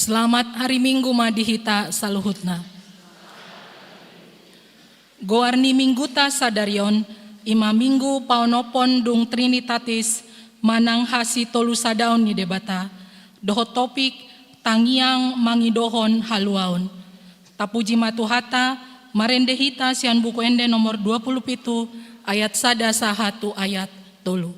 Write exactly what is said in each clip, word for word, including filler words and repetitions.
Selamat hari Minggu ma di hita saluhutna. Goar ni Mingguta sadari on, i ma Minggu paonomhon dung Trinitatis manang hasitolusadaon ni Debata, dohot topik tangiang mangidohon haluaon. Tapuji ma Tuhanta, marende hita sian Buku Ende nomor dua puluh pitu ayat sada sahat tu ayat tolu.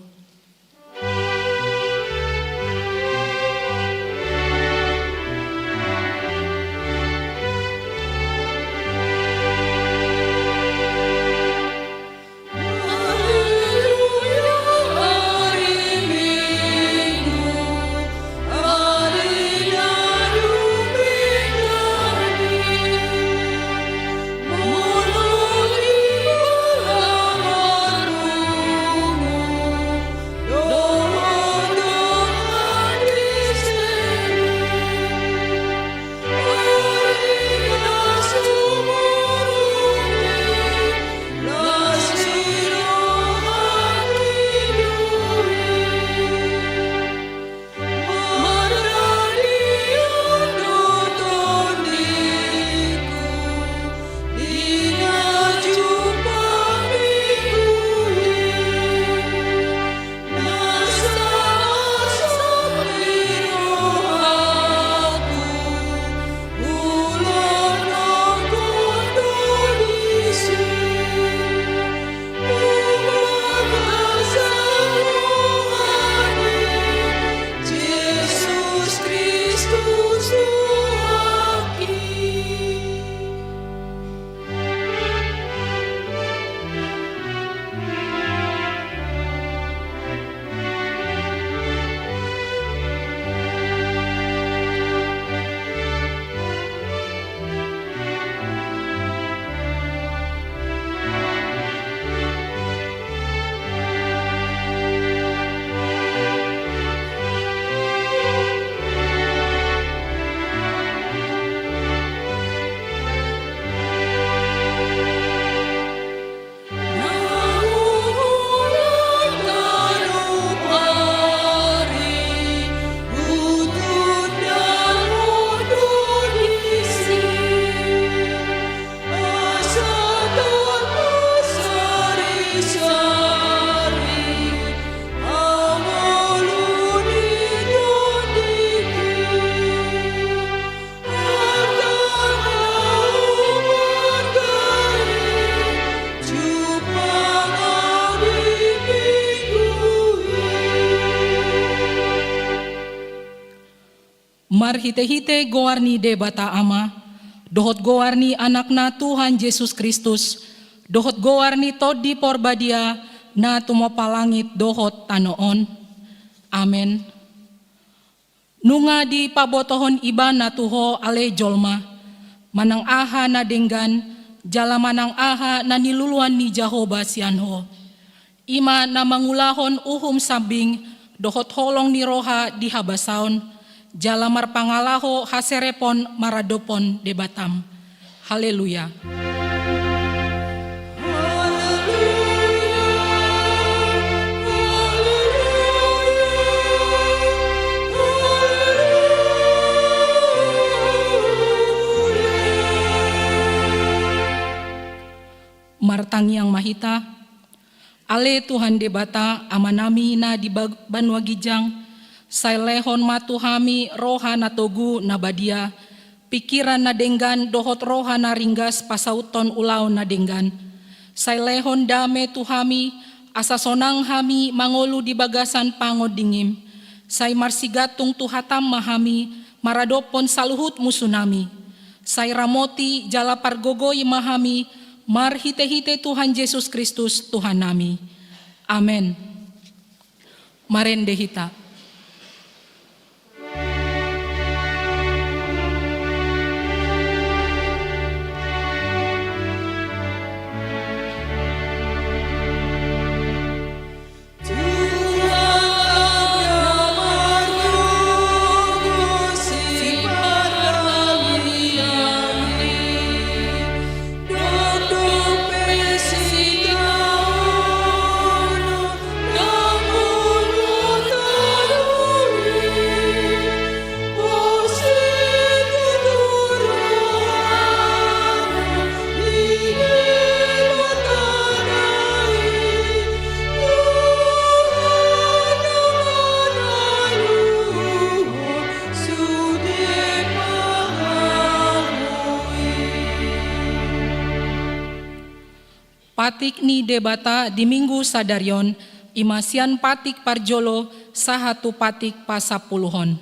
Marhitehite goar ni Debata Ama, dohot goar ni Anakna Tuhan Jesus Kristus, dohot goar ni Tondi Porbadia, na tumompa langit dohot tano on. Amen. Nunga dipabotohon Ibana tu ho ale jolma, manang aha na denggan, jala manang aha na niluluan ni Jahowa sian ho. I ma na mangulahon uhum sambing dohot holong ni roha di habasaon, jala marpangalaho haserepon maradophon Debatam. Haleluya. Martangiang ma hita. Ale Tuhan Debata, Amanami na di ba-, banua ginjang, sai lehon ma tu hami roha na togu na badia, pingkiran na denggan dohot roha na ringgas pasauthon ulaon na denggan. Sai lehon dame tu hami, asa sonang hami mangolu di bagasan pangondingim. Sai marsigantung tu hatam ma hami maradophon saluhut musunami. Sai ramoti jala pargogoi ma hami marhitehite Tuhan Jesus Kristus Tuhannami. Amen. Marende hita. Patik ni Debata di Minggu sadari on, i ma sian patik parjolo sahat tu patik pasampuluhon.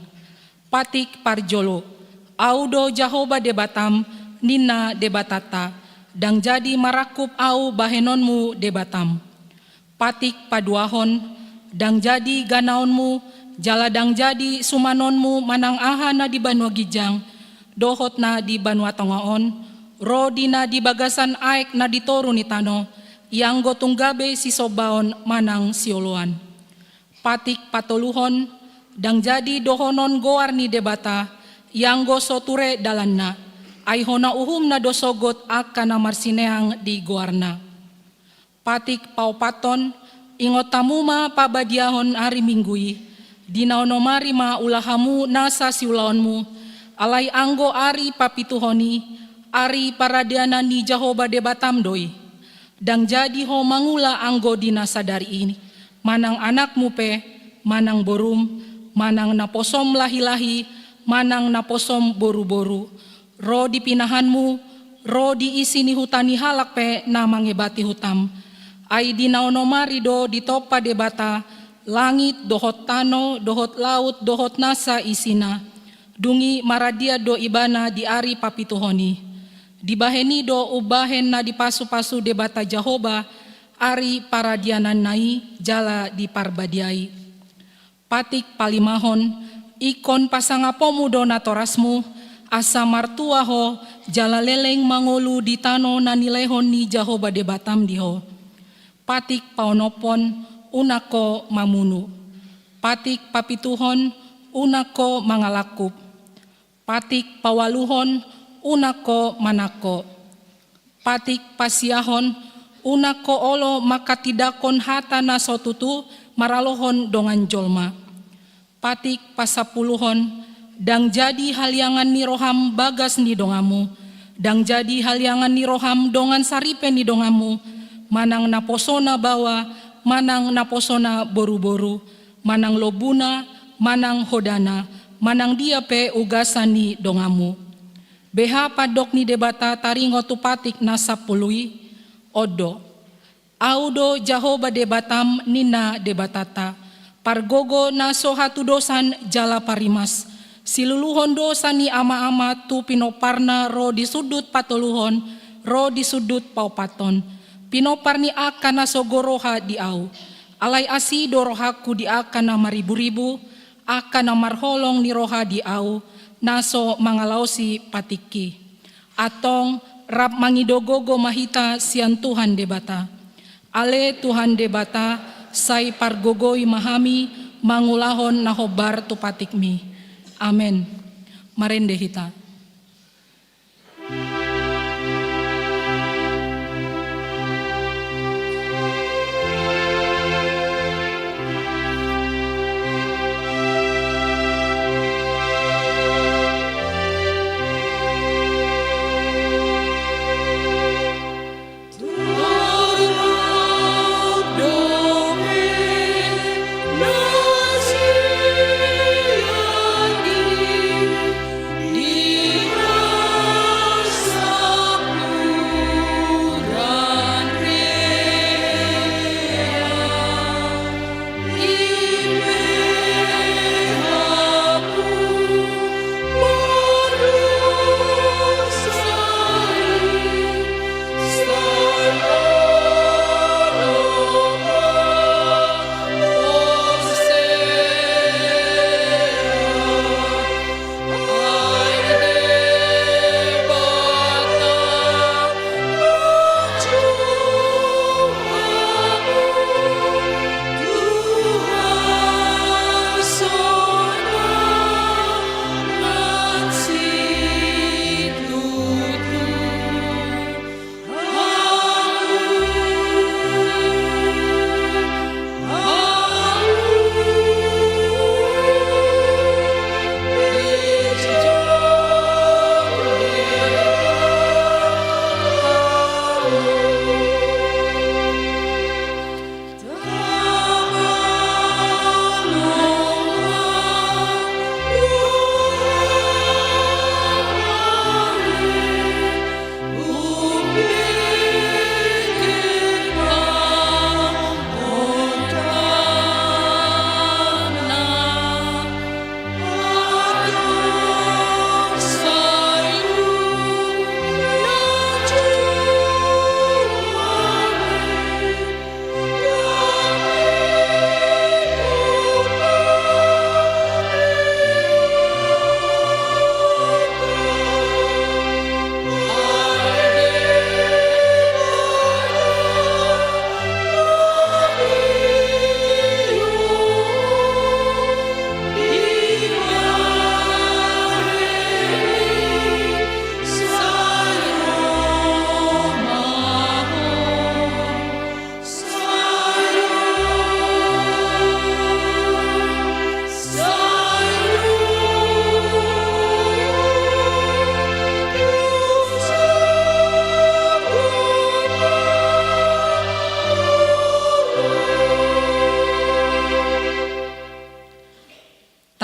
Patik parjolo. Ahu do Jahowa Debatam, ninna Debatanta, ndang jadi marangkup ahu bahenonmu Debatam. Patik paduahon. Ndang jadi ganaonmu, jala ndang jadi sumanonmu manang aha na di banua ginjang, dohot na di banua tonga on, ro di na di bagasan aek na di toru ni tano, ianggo tung gabe sisombaon manang sioloan. Patik patoluhon. Ndang jadi dohonon goar ni Debata, ianggo so ture dalanna, ai hona uhumna do sogot angka na marsineang di goarna. Patik paopathon. Ingot hamu ma pabadiahon ari Minggu i, di na onom ari ma ula hamu nasa siulaonmu, alai anggo ari papituhon i, ari paradianan ni Jahowa Debatam do i. Ndang jadi ho mangula anggo di na sadari i, manang anakmu pe, manang borum, manang naposom lahilahi, manang naposom boruboru, ro di pinahanmu, ro di isi ni huta ni halak pe na mangebati hutam. Ai di na onom ari do ditompa Debata langit dohot tano dohot laut dohot nasa isina. Dung i maradian do Ibana di ari papituhon i. Dibahen i do umbahen na dipasupasu Debata Jahowa ari paradiananna i jala diparbadiai. Patik palimahon. Ingkon pasangaponmu do natorasmu, asa martua ho jala leleng mangolu di tano na nilehon ni Jahowa Debatam di ho. Patik paonomhon. Unang ho mamunu. Patik papituhon. Unang ho mangalangkup. Patik paualuhon. Unang ho manangko. Patik pasiahon. Unang ho olo manghatindanghon hata na so tutu maralohon dongan jolma. Patik pasampuluhon. Ndang jadi haliangan ni roham bagas ni donganmu, ndang jadi haliangan ni roham dongan saripe ni donganmu, manang naposona baoa, manang naposona boruboru, manang lombuna, manang hodana, manang dia pe ugasan ni donganmu. Beha pandok ni Debata taringot tu patik na sampulu i? On do. Ahu do Jahowa Debatam, ninna Debatanta, pargogo na so hatudosan jala parimas. Siluluhon dosa ni amaama tu pinomparna ro di sundut patoluhon, ro di sundut paopathon. Pinompar ni angka na sogo roha di ahu. Alai asi do rohangku di angka na mariburibu, angka na marholong ni roha di ahu, na so mangalaosi patikki. Antong rap mangido gogo ma hita sian Tuhan Debata. Ale Tuhan Debata, sai pargogoi ma hami mangulahon na hombar tu patikmi. Amen. Marende hita.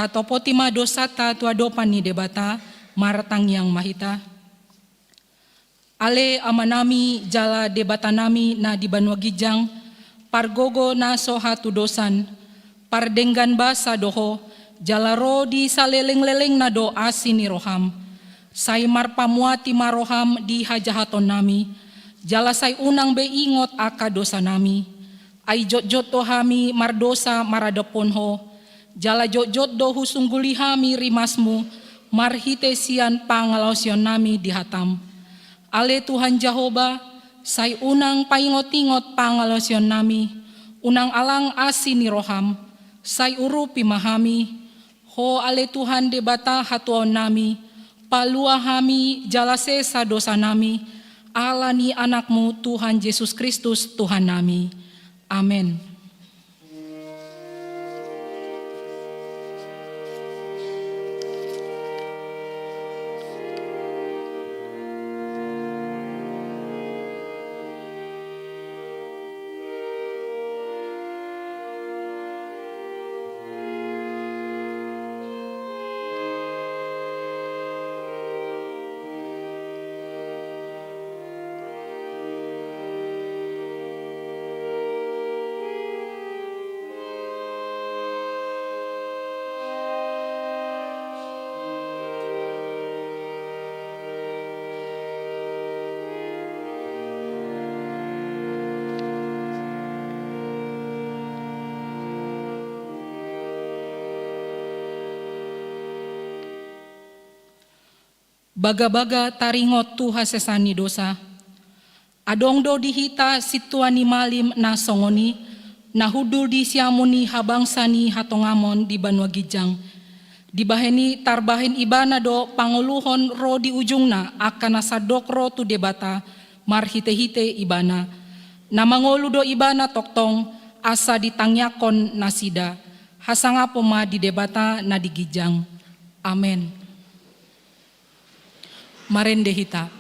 Tatopoti ma dosanta tu adopan ni Debata. Martangiang ma hita. Ale Amanami jala Debatanami na di banua ginjang, pargogo na so hatudosan, pardenggan basa do Ho, jala ro di salelenglelengna do asi ni roham. Sai marpamuati ma roham di hajahatonnami, jala sai unang be ingot angka dosanami. Ai jotjot do hami mardosa maradophon Ho, jala jotjot do husungguli hami rimasmu marhite sian pangalaosionnami di hatam. Ale Tuhan Jahowa, sai unang paingotingot pangalaosionnami, unang alang asi ni roham, sai urupi ma hami. Ho ale Tuhan Debata hatuaonnami, palua hami jala sesa dosanami, ala ni Anakmu Tuhan Jesus Kristus Tuhannami. Amen. Bagabaga taringot tu hasesaan ni dosa. Adong do di hita sintua ni malim na songon i, na hundul di siamun ni habangsa ni hatongamon di banua ginjang. Dibahen i tarbahen ibana do pangoluhon ro di ujungna angka na sandok ro tu Debata marhitehite ibana. Na mangolu do ibana tongtong asa ditangiangkon nasida. Hasangapon ma di Debata na di ginjang. Amen. Marende hita.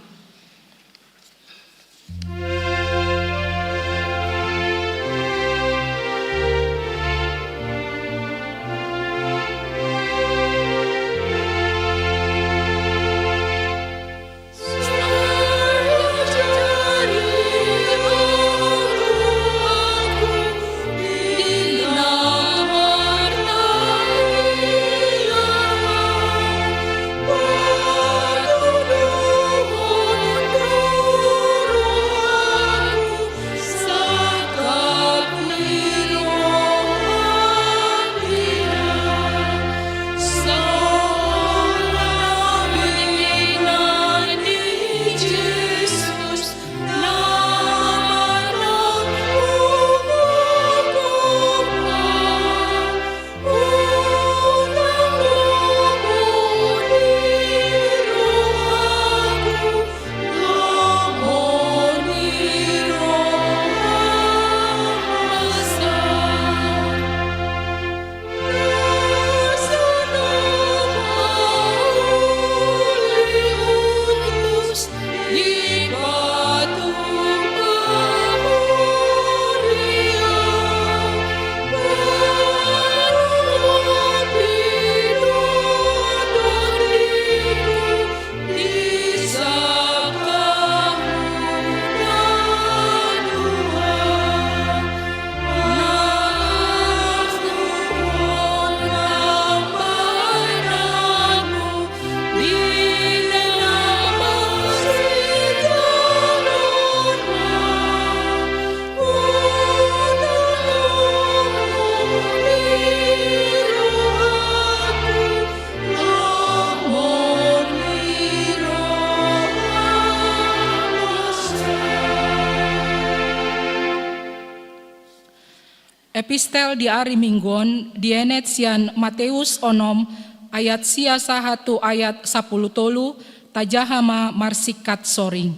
Epistel di ari Minggu on dienet sian Mateus onom ayat sia sahat tu ayat sampulu tolu. Tajaha ma marsingkat soring.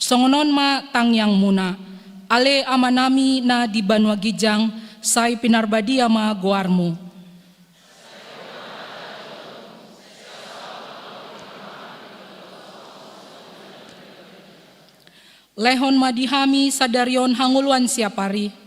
Songon on ma tangiangmuna. Ale Amanami na di banua ginjang, sai pinarbadia ma goarmu. Lehon ma di hami sadari on hangoluan siapari.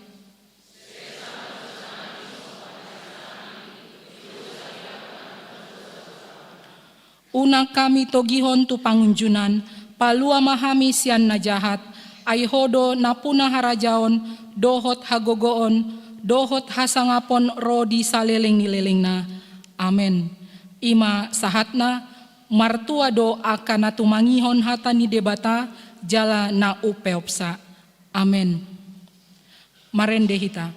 Unang hami togihon tu pangunjunan, palua ma hami sian na jahat, ai Ho do nampuna harajaon, dohot hagogoon, dohot hasangapon ro di saleleng ni lelengna. Amen. I ma sahatna. Martua do angka na tumangihon hata ni Debata jala na umpeopsa. Amen. Marende hita.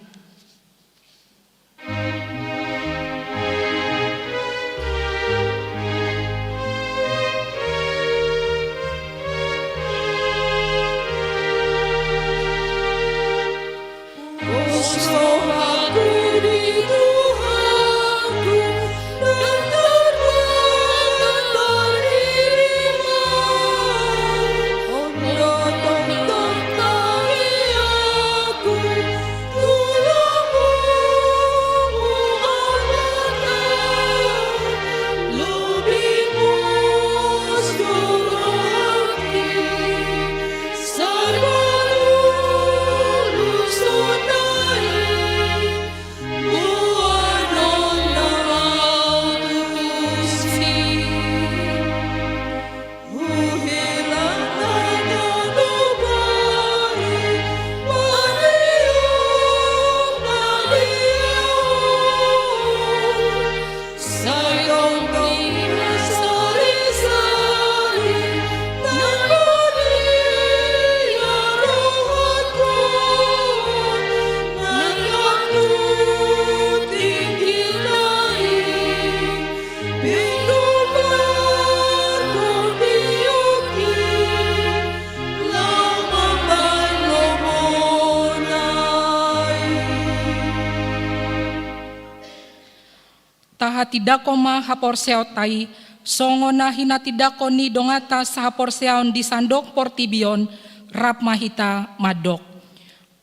Tahatindangkon ma haporseaonta i, songon na hinatindangkon ni donganta sahaporseaon di sandok portibi on, rap ma hita mandok.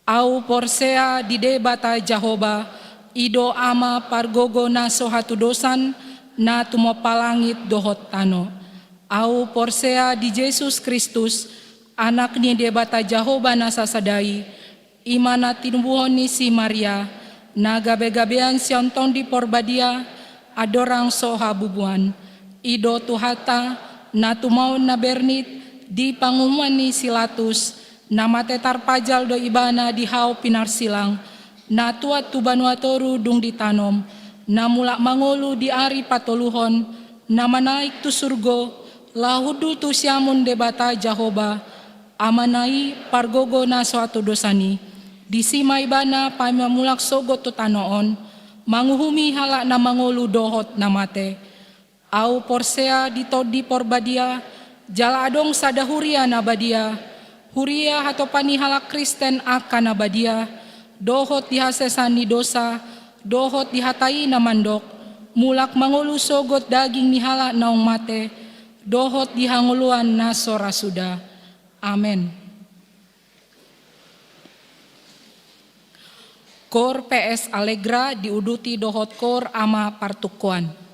Ahu porsea di Debata Jahowa, i do Ama pargogo na so hatudosan, na tumompa langit dohot tano. Ahu porsea di Jesus Kristus, Anak ni Debata Jahowa na sasada i, i ma na tinubuhon ni si Maria, na gabegabean sian Tondi Porbadia, andorang so habubuan. I do Tuhanta, na tumaon na bernit di panguhuman ni si Latus, na mate tarpajal do Ibana di hau pinarsilang, na tuat tu banua toru dung ditanom, na mulak mangolu di ari patoluhon, na manaek tu surgo, laho hundul tu siamun Debata Jahowa, Amana i pargogo na so hatudosan i. Disi ma Ibana paima mulak sogot tu tano on, manguhumi halak na mangolu dohot na mate. Ahu porsea di Tondi Porbadia, jala adong sada huria na badia, huria hatopan ni halak Kristen angka na badia, dohot di hasesaan ni dosa, dohot di hata i na mandok, mulak mangolu sogot daging ni halak naung mate, dohot di hangoluan na so ra suda. Amen. Koor P S Allegra diuduti dohot koor Ama Partungkoan.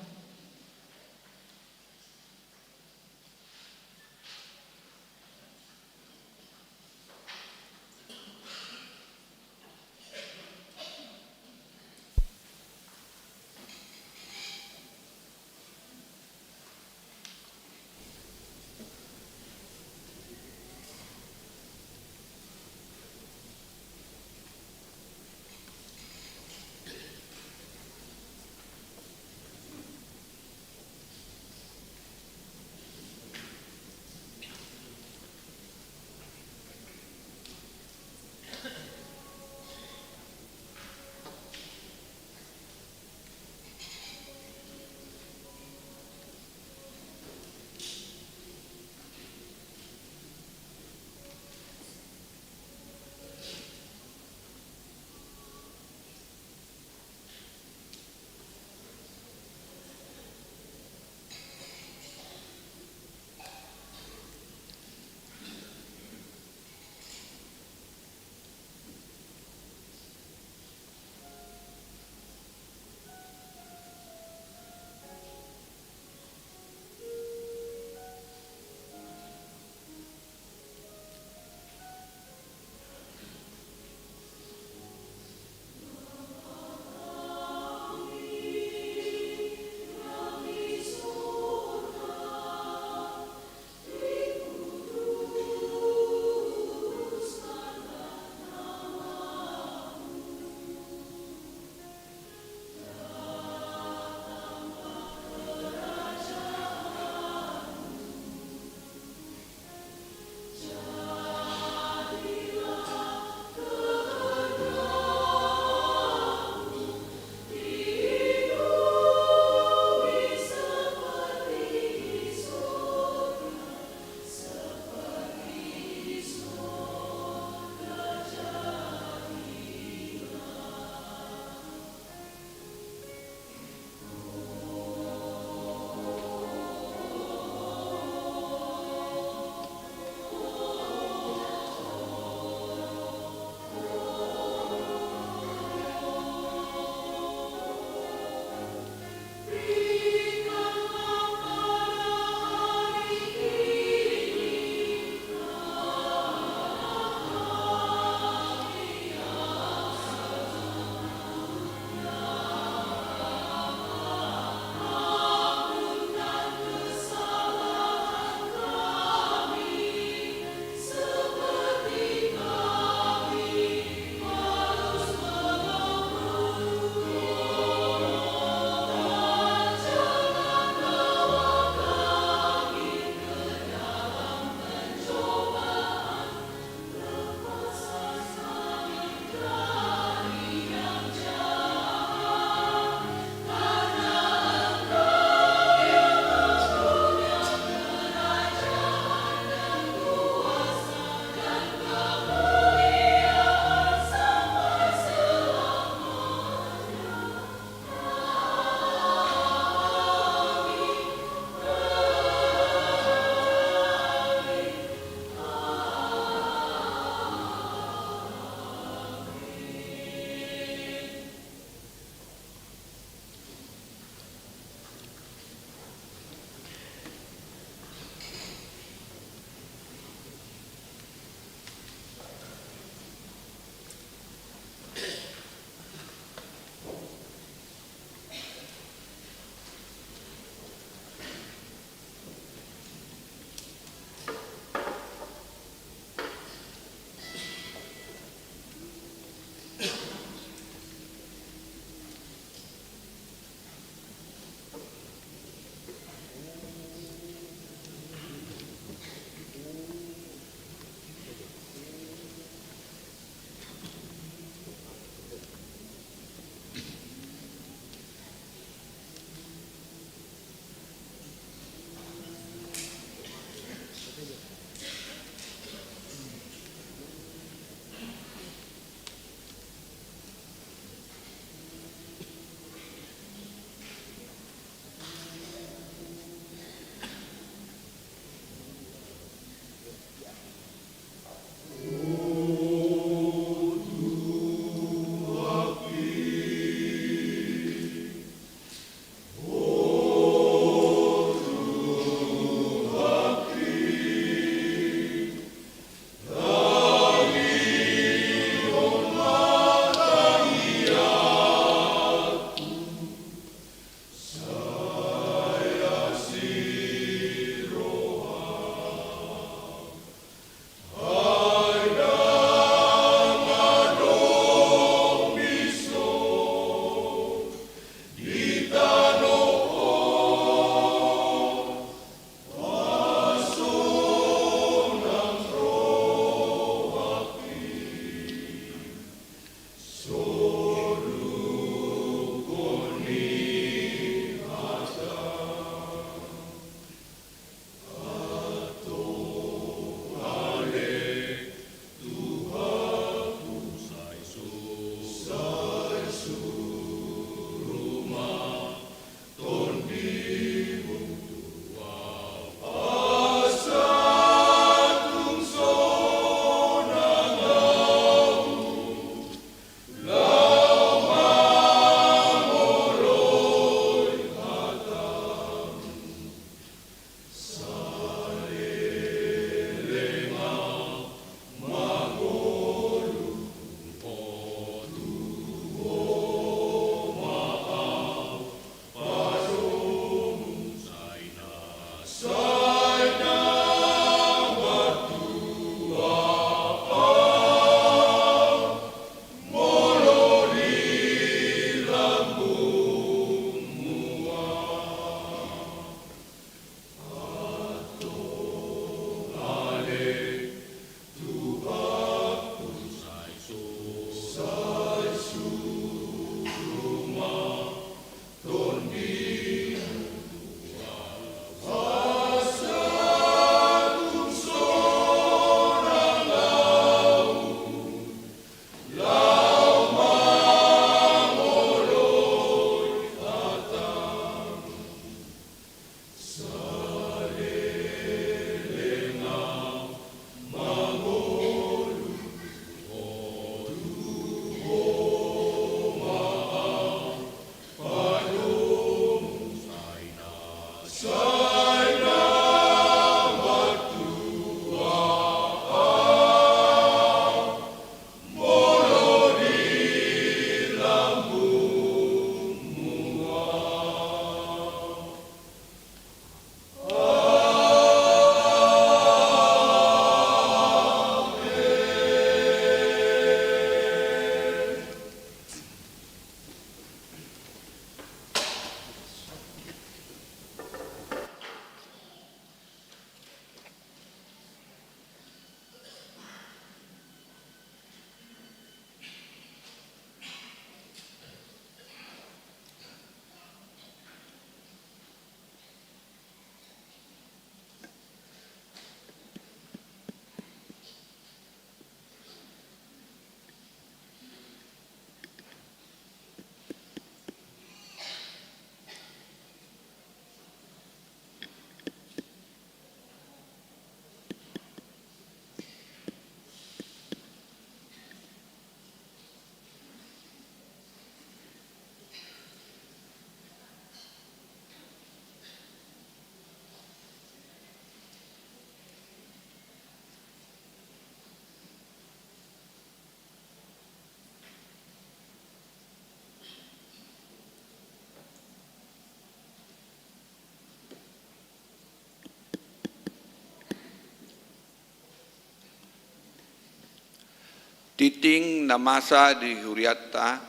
Tingting na masa di hurianta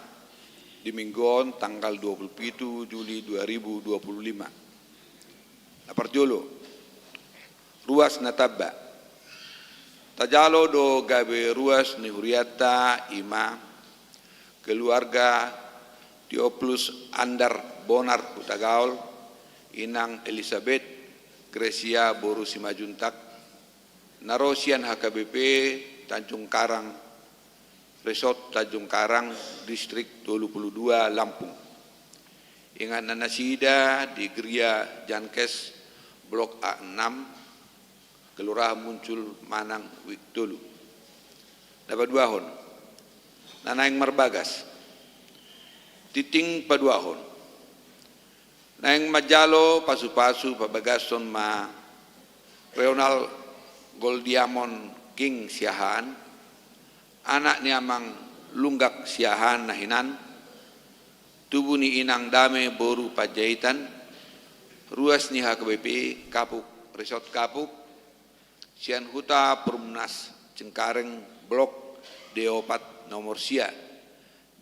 di Minggu on tanggal dua puluh pitu Juli dua ribu dua puluh lima. Na parjolo, ruas na tamba. Tajalo do gabe ruas ni hurianta, i ma keluarga Theoplus Andar Bonar Hutagaol, inang Elisabeth Gracia boru Simanjuntak, na ro sian H K B P Tanjung Karang, Resort Tanjung Karang, Distrik tolu pulu dua, Lampung. Inganan nasida di Geria Jankes, Blok A enam, Kelurahan Muncul, Manang, Wik tolu. Na paduahon, na naeng marbagas. Tingting paduahon, naeng manjalo pasupasu pabagason ma Reonald Goldiamon King Siahaan, anak ni amang Lunggak Siahaan na hinan, tubu ni inang Dame boru Panjaitan, ruas ni H K B P Kapuk, Resort Kapuk, sian Huta Perumnas Cengkareng, Blok D opat, nomor sia,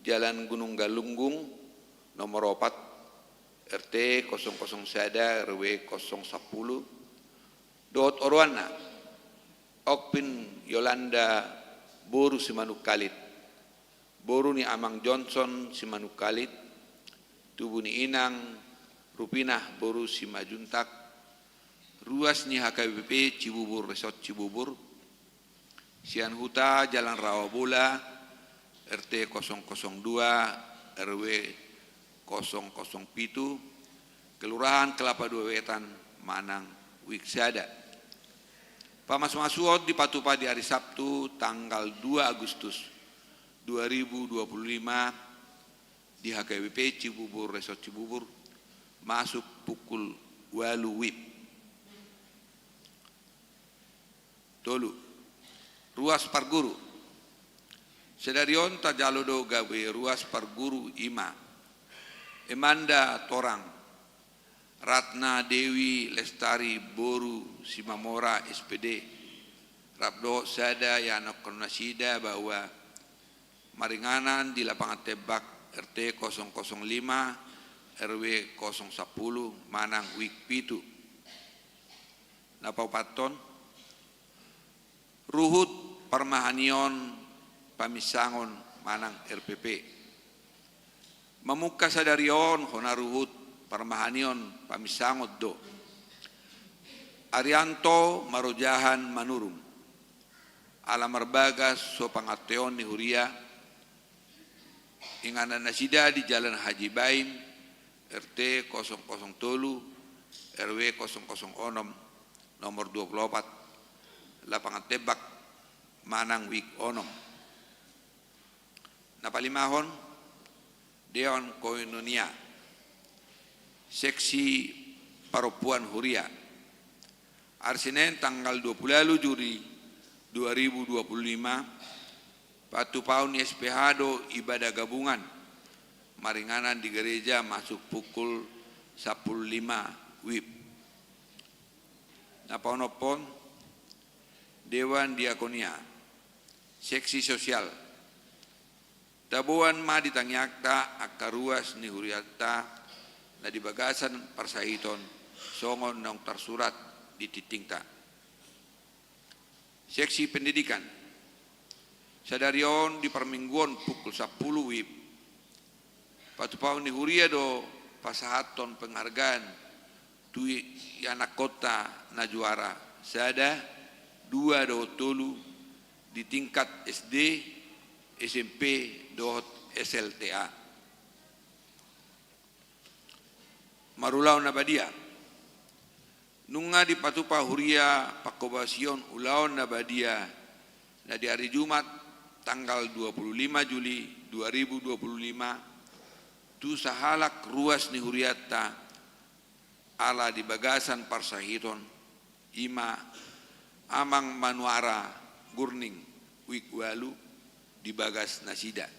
Jalan Gunung Galunggung, nomor opat, R T kosong kosong sada, R W kosong sampulu, dohot oroanna, Okpin Yolanda boru Simanungkalit, boru ni amang Johnson Simanungkalit, tubu ni inang Rupinah boru Simanjuntak, ruas ni H K B P Cibubur, Resort Cibubur, sian Huta Jalan Rawa Bola, R T kosong kosong dua, R W kosong kosong pitu, Kelurahan Kelapa Dua Wetan, Manang, Wik sada. Pamasumasuon dipatupa di ari Sabtu tanggal dua Agustus dua ribu dua puluh lima di H K B P Cibubur, Resort Cibubur, masuk pukul ualu WIB. Tolu, ruas parguru. Sadari on tajalo do gabe ruas parguru, i ma Emanda Torang, Ratna Dewi Lestari boru Simamora, S P D, rap dohot sada ianakhon nasida baoa, maringanan di lapangan tembak R T kosong kosong lima, R W kosong sampulu, Manang, Wik pitu. Na paopathon, ruhut parmahanion paminsangon, Manang, R P P. Mamungka sadari on hona ruhut parmahanion paminsangon do Arianto Marojahan Manurung, ala marbagas so panganteon ni huria, inganan nasida di Jalan Haji Baim, R T kosong kosong tolu, R W kosong kosong onom, nomor dua pulu opat, lapangan tembak, Manang, Wik onom. Na palimahon, Dewan Koinonia, seksi parompuan huria. Ari Senen tanggal dua pulu ualu Juli dua ribu dua pulu lima, patupaon ni S P H do ibadah gabungan maringanan di gereja masuk pukul sampulu lima WIB. Na paonomhon, Dewan Diakonia, seksi sosial. Taboan ma di tangiangta angka ruas ni hurianta na di bagasan parsahiton songon naung tarsurat di tingtingta. Seksi pendidikan. Sadari on di parmingguon pukul sampulu WIB, patupaon ni huria do pasahathon penghargaan tu ianakhonta na juara sada, dua dohot tolu di tingkat S D, S M P dohot S L T A. Marulaon na badia. Nunga dipatupa huria pangkobasion ulaon na badia na di ari Jumat tanggal dua pulu lima Juli dua ribu dua pulu lima tu sahalak ruas ni hurianta, ala di bagasan parsahiton, i ma Amang Manuara Gurning, Wik ualu, di bagas nasida.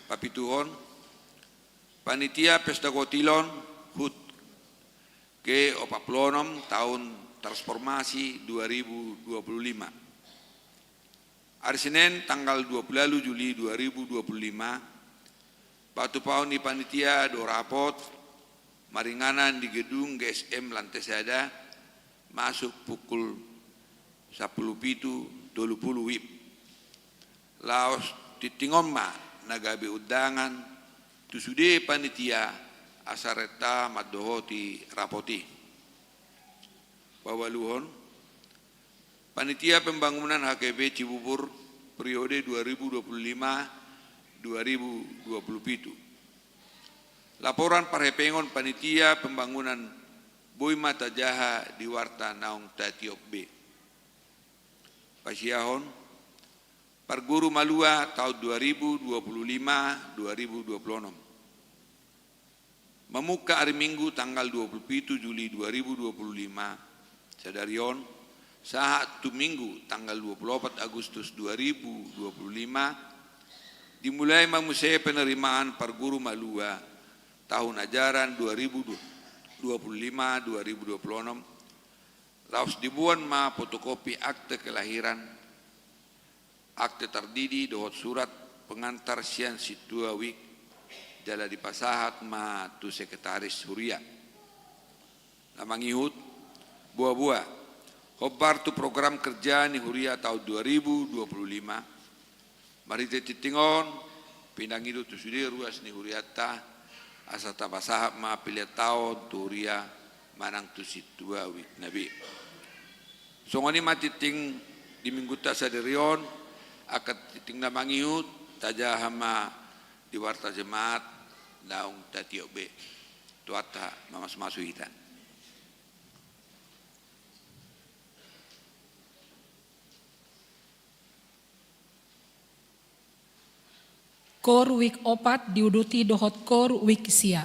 Papituhon, panitia Pesta Gotilon, HUT ke opat pulu onom taon transformasi dua ribu dua pulu lima. Ari Senen tanggal dua puluh ualu Juli dua ribu dua puluh lima, patupaon ni panitia do rapot maringanan di gedung G S M lantai sada, masuk pukul sampulu pitu tolu pulu WIB. Laos tingting on ma na gabe undangan tu sude panitia asa renta mandohoti rapot i. Paualuhon, panitia pembangunan H K B Cibubur periode dua ribu dua puluh lima dua ribu dua puluh pitu. Laporan parhepengon panitia pembangunan boi ma tajaha di warta naung tatiop be. Pasiahon, parguru malua taon dua ribu dua puluh lima dua ribu dua puluh onom. Mamungka ari Minggu tanggal dua puluh pitu Juli dua ribu dua puluh lima, sadari on, sahat tu Minggu tanggal dua puluh opat Agustus dua ribu dua puluh lima, dimulai ma muse penerimaan parguru malua tahun ajaran dua ribu dua puluh lima dua ribu dua puluh onom, laos diboan ma fotokopi akte kelahiran, akte tardidi dohot surat pengantar sian sintua WIK, jala dipasahat ma tu sekretaris huria. Na mangihut, boa-boa, hombar tu program kerja ni huria taon dua ribu dua puluh lima, marhite tingting on, pinangido tu sude ruas ni hurianta, asa tapasahat ma pilihan taon tu huria manang tu sintua WIK na be. Songon i ma tingting di Minggunta sadari on, angka tingting na mangihut, tajaha ma di warta jemaat naung tatiop be. Tuhanta mamasu-masu hita. Kor WIK opat diuduti dohot kor WIK sia.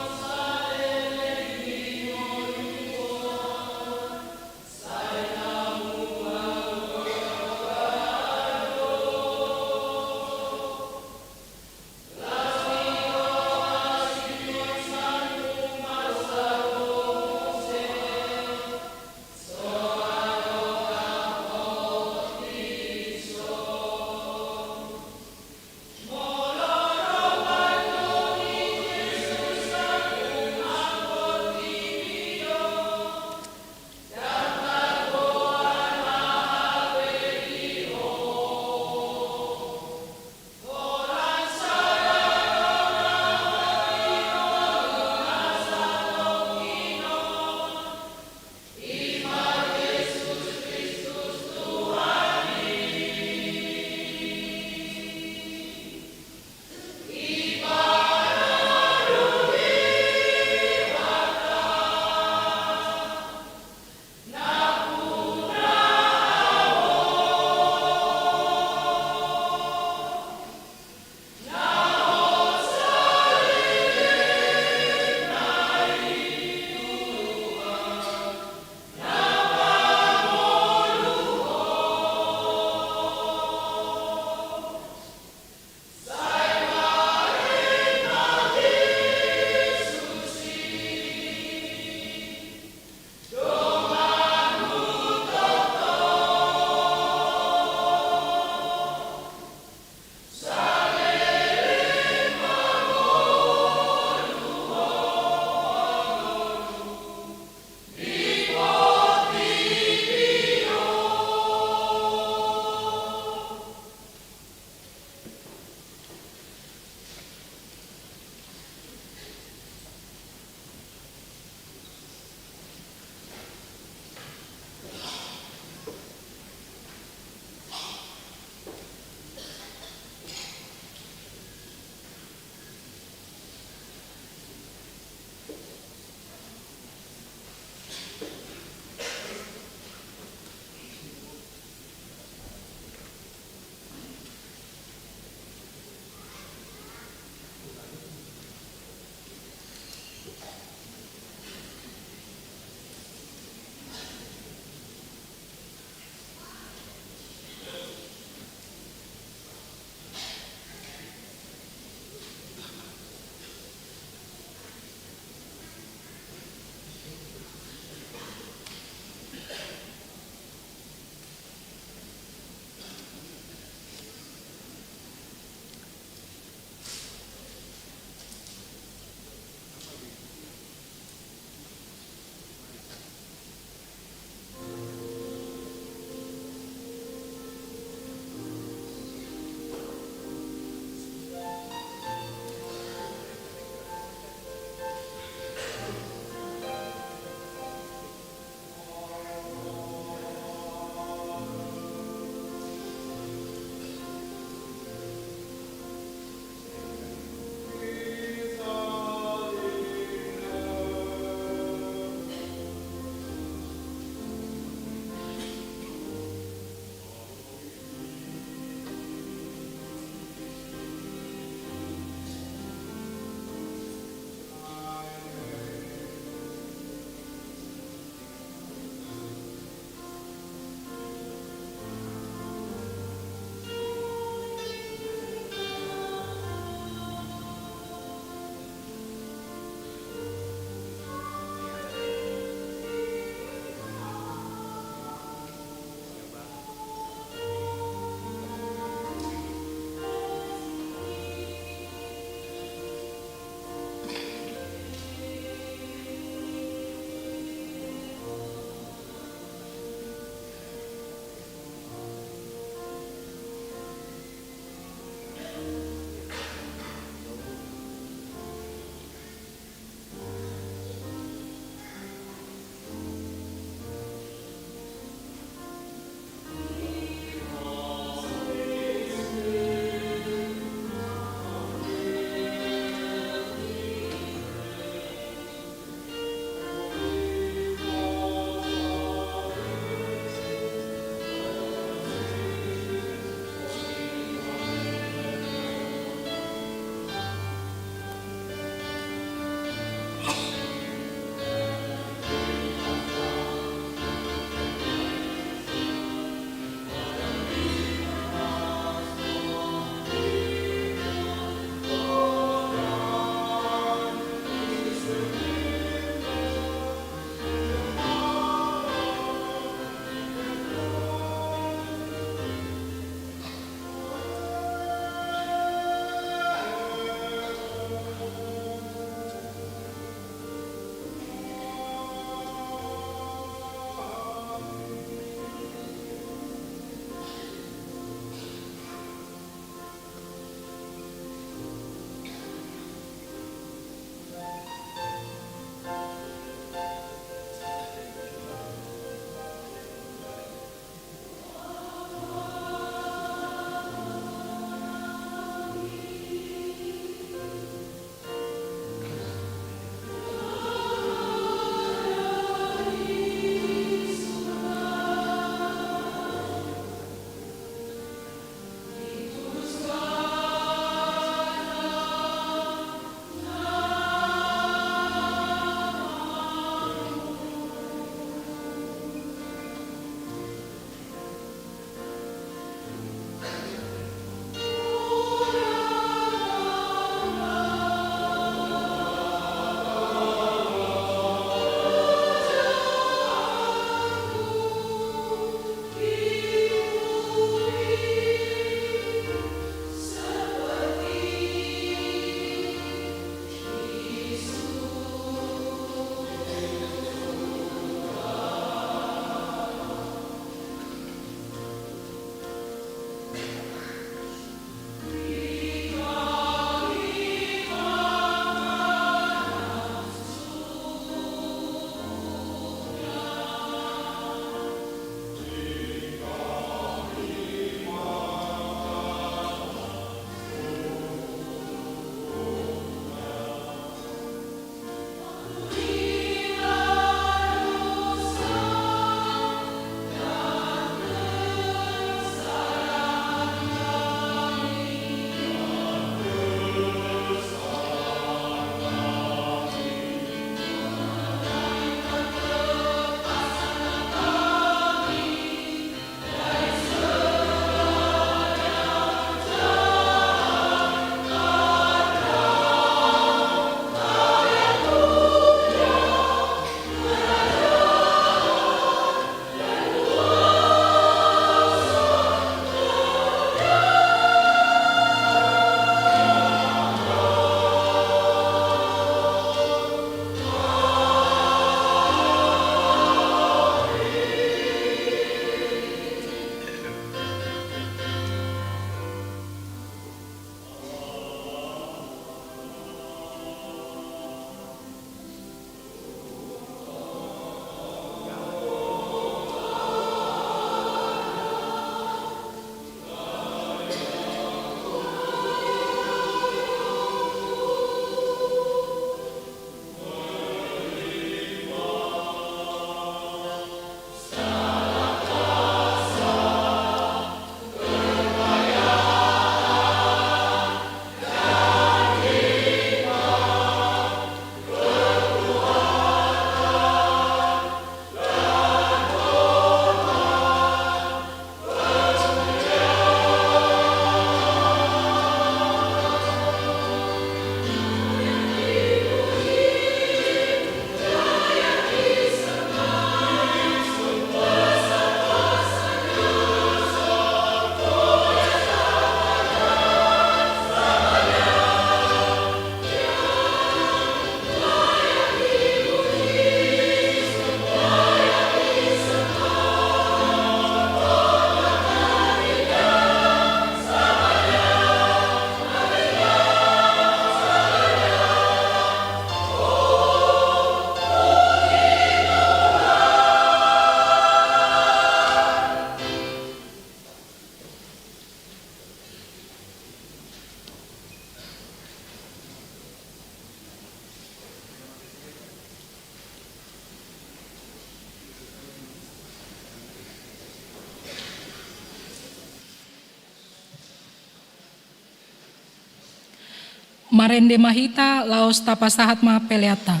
Marende ma hita laos tapasahat ma peleanta.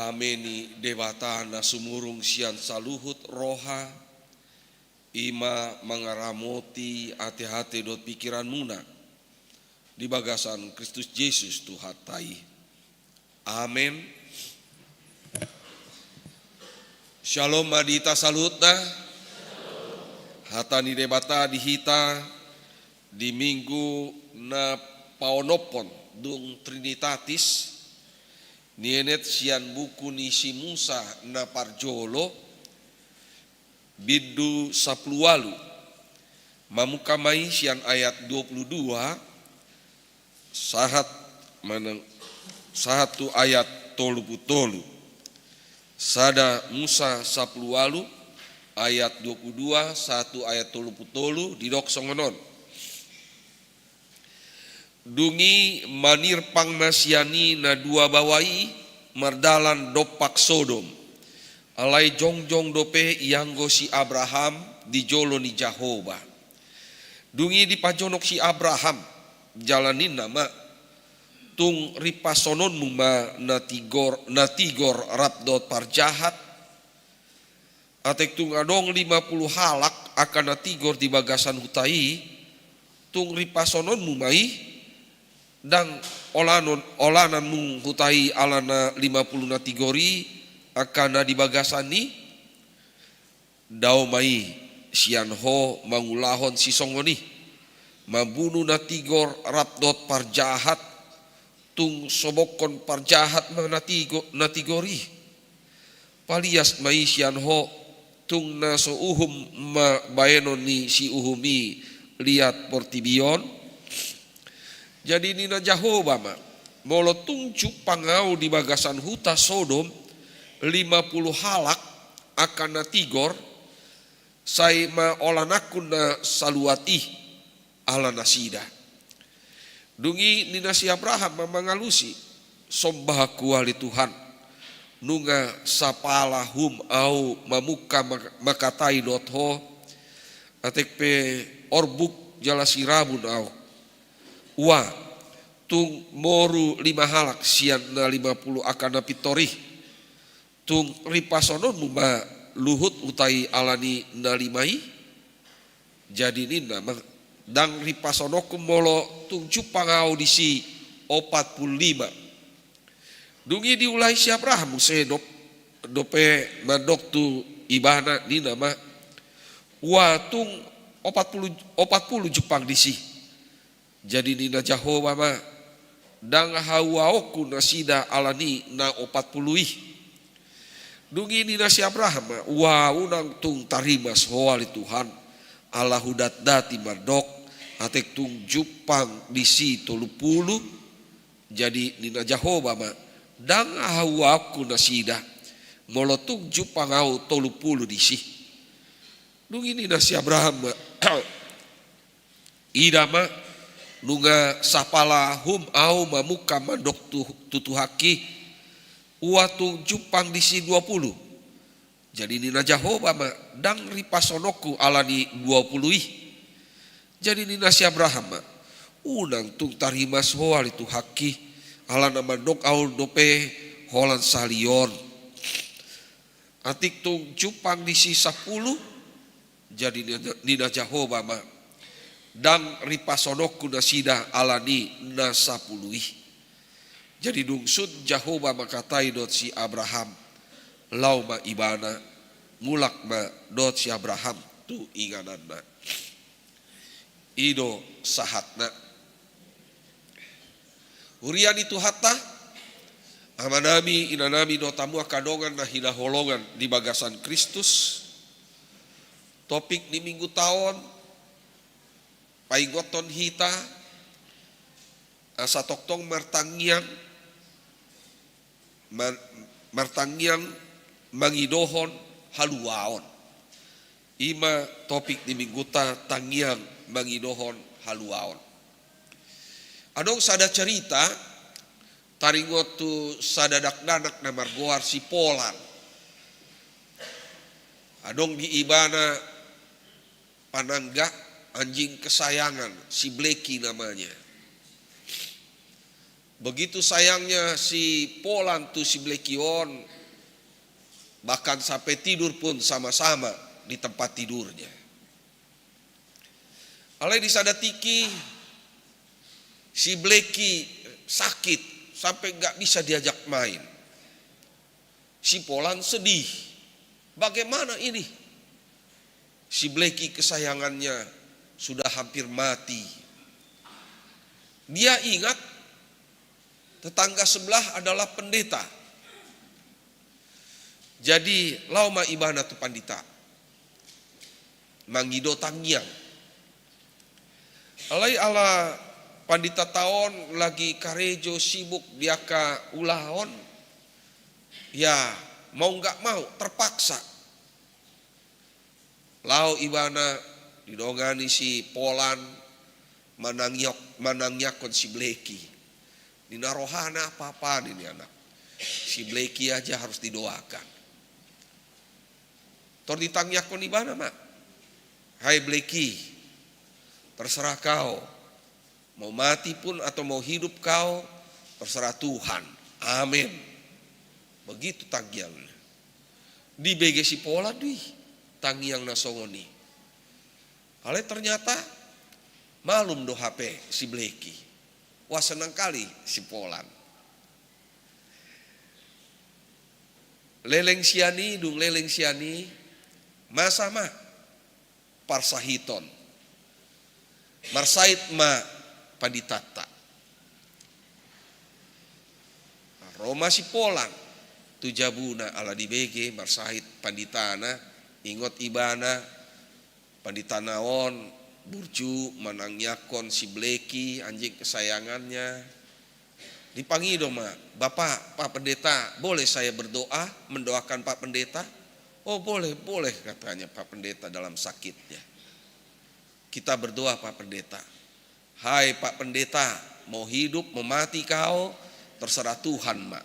Dame ni Debata na sumurung sian saluhut roha, i ma mangaramoti ateate dohot pikiranmuna di bagasan Kristus Jesus Tuhanta i. Amen. Syalom ma di hita saluhutna. Hata ni Debata di hita di Minggu na paonomhon dung Trinitatis, nienet sian buku ni si Musa na parjolo, bindu sampulu ualu. Mamungka ma i sian ayat dua pulu dua sahat manang, sahat tu ayat tolu pulu tolu. Sada Musa sampulu ualu ayat dua pulu dua sahat tu ayat tolu pulu tolu, didok songon on. Dung i manirpang ma sian i na dua baoa i mardalan dompak Sodom. Alai jongjong dope ianggo si Abraham di jolo ni Jahowa. Dung i dipajonok si Abraham, jala ninna ma: Tung rimpasononmu ma na tigor, na tigor rap dohot parjahat. Atik tung adong lima pulu halak angka na tigor di bagasan huta i, tung rimpasononmu ma i? Ndang olanon, olananmu huta i ala na lima pulu na tigor i angka na di bagasan i? Dao ma i sian ho mangulahon sisongon i, mambunu na tigor rap dohot parjahat, tung sobokhon parjahat ma na tigo-, na tigor i. Palias ma i sian ho, tung na so uhum ma baenon ni si uhum i liat portibi on. Jadi ninna Jahowa ma: Molo tung jumpang ahu di bagasan huta Sodom lima pulu halak angka na tigor, sai ma olananku na saluat i ala nasida. Dung i ninna si Abraham ma mangalusi: Somba Ho ale Tuhan, nunga sapala hum ahu mamungka ma-, mangkatai dohot ho, atik pe orbuk jala sirabun ahu. Ua, tung moru lima halak sian na lima pulu angka na pintor i. Tung rimpasononmu ma luhut huta i ala ni na lima i? Jadi ninna ma: Ndang rimpasononku molo tung jumpang ahu disi opat pulu lima. Dung i diulahi si Abraham muse dop-, dope mandok tu ibana, ninna ma: Ua, tung opat pulu, opat pulu jumpang disi. Jadi ninna Jahowa ma: Ndang hauaonku nasida ala ni na opat pulu i. Dung i ninna si Abraham ma: Ua, unang tung tarimas Ho ale Tuhan, ala hudatdati mandok, atik tung jumpang disi tolu pulu. Jadi ninna Jahowa ma: Ndang hauaonku nasida, molo tung jumpang ahu tolu pulu disi. Dung i ninna si Abraham ma: Ida ma, nunga sapala hum ahu mamungka mandok tu, tu Tuhanki, ua tung jumpang disi dua pulu. Jadi ninna Jahowa ma: Ndang ripasononku ala ni dua pulu i. Jadi ninna si Abraham ma: Unang tung tarimas Ho ale Tuhanki, ala na mandok ahu dope holan sahali on. Atik tung jumpang disi sampulu. Jadi ninna, ninna Jahowa ma: Ndang ripasononku nasida ala ni na sampulu i. Jadi dung sun Jahowa mangkatai dohot si Abraham, laho ma ibana, mulak ma dohot si Abraham tu ingananna. I do sahatna. Huria ni Tuhanta, amanami, inanami dohot hamu angka dongan na hinaholongan di bagasan Kristus. Topik ni Mingguta on, paingothon hita asa tongtong martangiang, mar-, martangiang mangidohon haluaon. I ma topik ni Mingguta, tangiang mangidohon haluaon. Adong sada cerita, taringot tu sada dakdanak na margoar si Polan. Adong di ibana panangga, anjing kesayangan, si Blacky namanya. Begitu sayangnya si Polan tu si Bleki on, bahkan sampai tidur pun sama-sama di tempat tidurnya. Alai di sada tingki si Bleki sakit sampai nggak bisa diajak main. Si Polan sedih. Bagaimana ini? Si Bleki kesayangannya sudah hampir mati. Dia ingat tetangga sebelah adalah pendeta. Jadi laho ma ibana tu pandita mangido tangiang. Alai ala pandita ta on lagi karejo sibuk di angka ulaon, ya, mau nggak mau terpaksa laho ibana didongani si Polan manangiak-, manangiangkon si Bleki. Ninna rohana apa-apa ni anak. Si Bleki aja harus didoakan. Tor ditangiangkon ibana ma. Hai Bleki, terserah kau. Mau mati pun atau mau hidup kau, terserah Tuhan. Amin. Begitu tangiangna. Dibege si Polan do i tangiang na songon i. Alai ternyata malum do hape si Bleki. Wah, senang kali si Polan. Leleng sian i, dung leleng sian i, masa ma parsahiton. Marsahit ma panditanta. Ro ma si Polan tu jabuna ala dibege marsahit panditana, ingot ibana panditana on burju manangiangkon si Bleki anjing kesayangannya. Dipangido ma, "Bapak, Pak Pendeta, boleh saya berdoa, mendoakan Pak Pendeta?" "Oh, boleh, boleh," katanya Pak Pendeta dalam sakitnya. "Kita berdoa, Pak Pendeta." "Hai Pak Pendeta, mau hidup, mau mati kau, terserah Tuhan ma."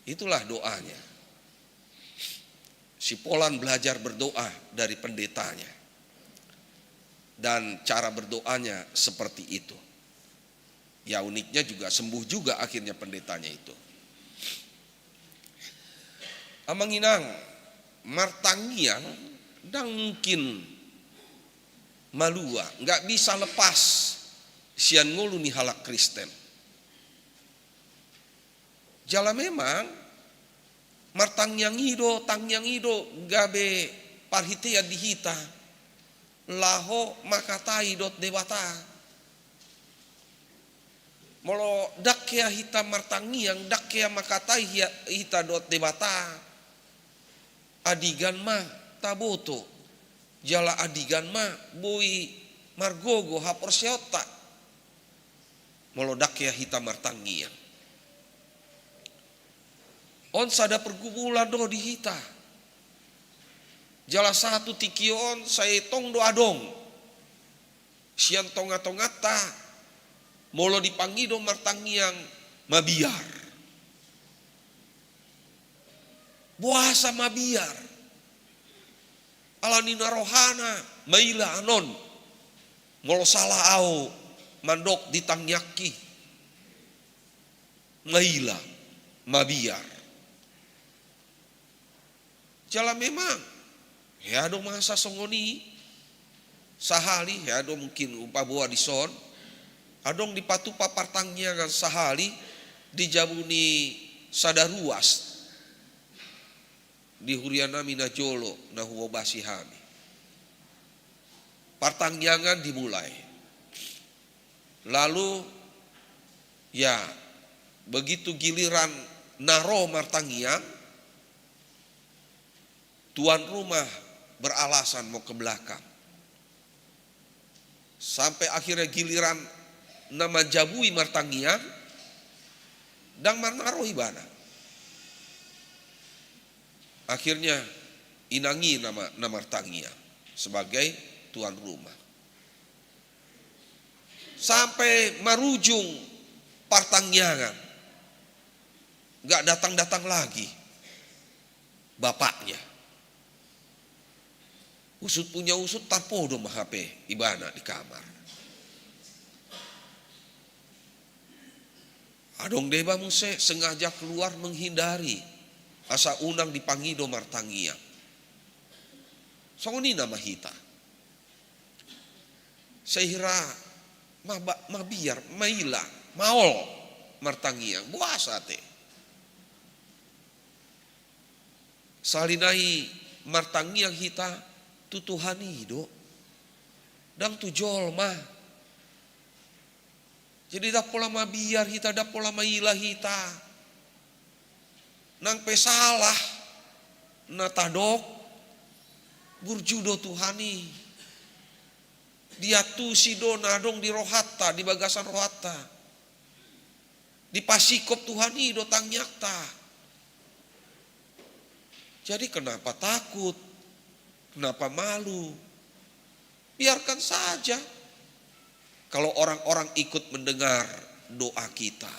Itulah doanya. Si Polan belajar berdoa dari pendetanya. Dan cara berdoanya seperti itu. Ya, uniknya juga sembuh juga akhirnya pendetanya itu. Amang inang, martangiang ndang mungkin malua, nggak bisa lepas sian ngolu ni halak Kristen. Jala memang martangiang i do, tangiang i do gabe parhitean di hita laho mangkatai dohot Debata. Molo ndang hea hita martangiang, ndang hea mangkatai hea-, hita dohot Debata, adigan ma taboto, jala adigan ma boi margogo haporseaonta. Molo ndang hea hita martangiang. On sada pergumulan do di hita. Jala sahat tu tingki on sai tong do adong sian tonga-tonganta, molo dipangido martangiang, mabiar. Boasa mabiar? Ala ninna rohana, maila anon. Molo sala au mandok ditangiangki, maila, mabiar. Jala memang hea do masa songon i. Sahali, hea do mungkin umpaboa dison, adong dipatupa partangiangan sahali di jabu ni sada ruas di huria nami na jolo na huobasi hami. Partangiangan dimulai. Lalu, ya, begitu giliran na ro martangiang, tuan rumah beralasan mau ke belakang. Sampai akhirnya giliran na manjabui martangiang, ndang marnaro ibana. Akhirnya inang i na ma-, na martangiang sebagai tuan rumah. Sampai marujung partangiangan, nggak datang-datang lagi bapaknya. Usut punya usut, tarpodo ma hape ibana di kamar. Adong deba muse sengaja keluar menghindari, asa unang dipangido martangiang. Songon i nama hita. Sai hira maba-, mabiar, maila, maol martangiang, boasa ate? Sahali nai martangiang hita tu Tuhan i do, ndang tu jolma. Jadi ndang pola mabiar hita, ndang pola maila hita. Nang pe salah na tadok, burju do Tuhan i. Diantusi do na adong di rohanta, di bagasan rohanta. Dipasingkop Tuhan i do tangiangta. Jadi kenapa takut? Kenapa malu? Biarkan saja kalau orang-orang ikut mendengar doa kita.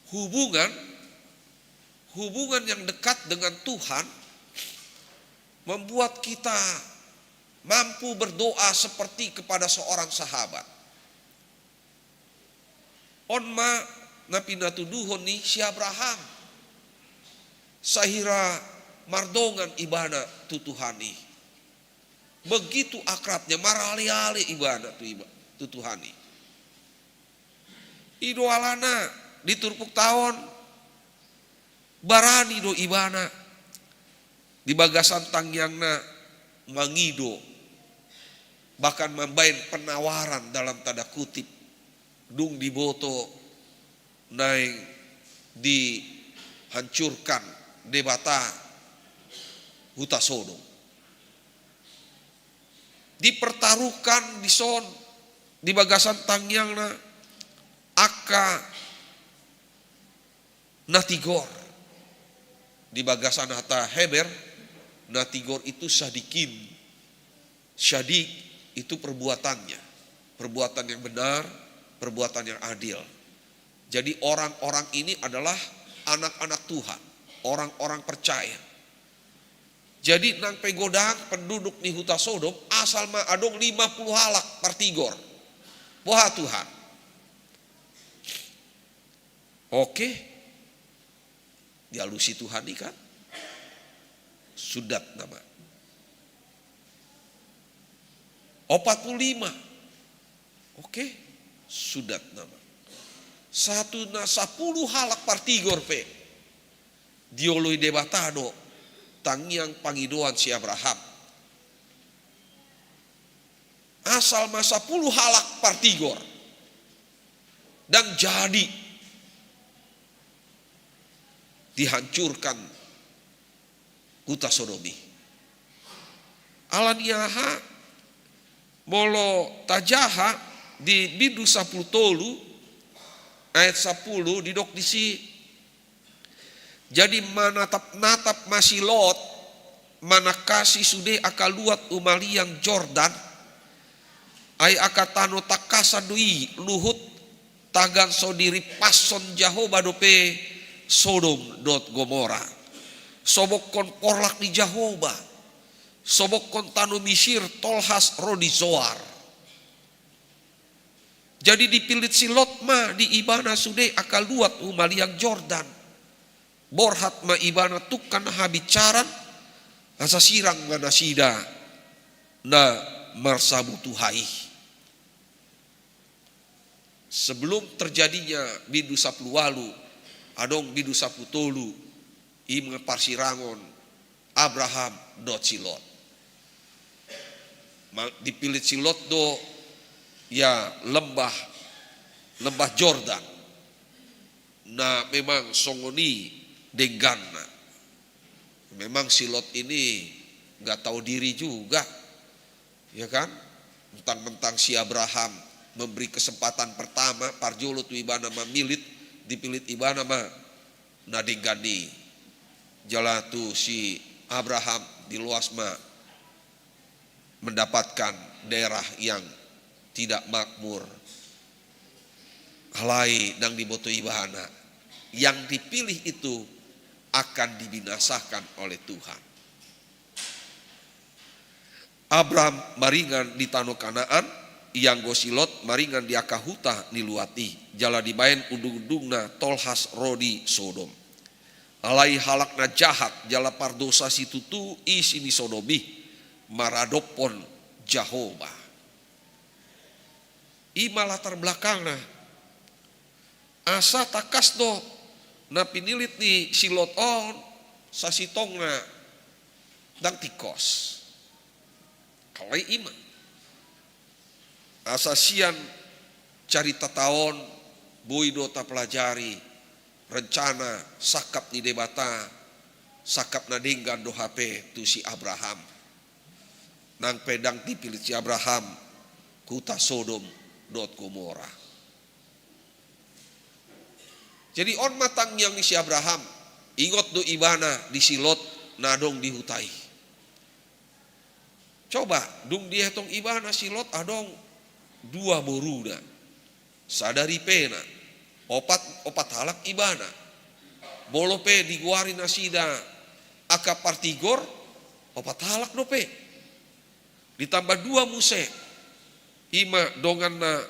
Hubungan, hubungan yang dekat dengan Tuhan membuat kita mampu berdoa seperti kepada seorang sahabat. On ma na pinatuduhon ni si Abraham. Sahira mardongan ibana tu Tuhan i. Begitu akrabnya, maraleale ibana tu iba-, tu Tuhan i. I do alana di turpukta on barani do ibana di bagasan tangiangna mangido, bahkan mambaen penawaran dalam tanda kutip, dung diboto naeng dihancurkan Debata huta Sodom. Dipertaruhkan dison di bagasan tangiangna angka na tigor. Di bagasan hata Heber, na tigor itu sadikin. Sadik itu perbuatannya, perbuatan yang benar, perbuatan yang adil. Jadi orang-orang ini adalah anak-anak Tuhan, orang-orang percaya. Jadi nang pe godang penduduk ni huta Sodom, asal ma adong lima puluh halak partigor. Boha Tuhan? Oke. Dialusi Tuhan i kan? Sudat nama. Opat puluh lima. Oke. Sudat nama. Sahat tu na sapuluh halak partigor pe dioloi Debata do tangiang pangidoan si Abraham. Asal ma sapuluh halak partigor, ndang jadi dihancurkan huta Sodom i. Alani aha? Molo tajaha di bindu sapuluh tolu ayat sapuluh, didok disi: Jadi manatap-natap ma si Lot manangkasi sude angka luat humaliang Jordan, ai angka tano tangkasan do i luhut, tagan so dirimpashon Jahowa dope Sodom dohot Gomora. Sobokhon porlak ni Jahowa, sobokhon tano Misir tolhas ro di Zoar. Jadi dipillit si Lot ma di ibana sude angka luat humaliang Jordan. Borhat ma ibana tungkan habinsaran, asa sirang ma nasida na marsabutuha i. Sebelum terjadinya bindu sapuluh ualu, adong bindu sapuluh tolu, i ma parsirangon Abraham dohot si Lot. Ma-, dipillit si Lot do, ya, lembah, lembah Jordan. Na memang songon i dengganna. Memang si Lot ini nggak tahu diri juga, ya kan? Mentang-mentang si Abraham memberi kesempatan pertama, parjolo tu ibana mamillit, dipillit ibana ma na denggan i. Jala tu si Abraham diloas ma mendapatkan daerah yang tidak makmur. Alai ndang diboto ibana, yang dipilih itu akan dibinasakan oleh Tuhan. Abraham maringan di tano Kanaan, Ianggo si Lot maringan di angka huta ni luat i, jala dibaen undungundungna tolhas ro di Sodom. Alai halak na jahat jala pardosa situtu isi ni Sodom i maradophon Jahowa. I ma latar belakangna. Asa tangkas do na pinilit ni si Lot on, sasintongna ndang tingkos. Alai i ma. Asa sian caritata on boi do tapelajari rencana sangkap ni Debata, sangkap na denggan do hape tu si Abraham. Nang pe ndang dipilit si Abraham huta Sodom dohot Gomora. Jadi on ma tangiang ni si Abraham, ingot do ibana di si Lot na adong di huta i. Coba, dung dietong ibana si Lot adong dua boruna, sada ripena, opat, opat halak ibana. Molo pe digoari nasida angka partigor, opat halak dope. Ditamba dua muse, i ma donganna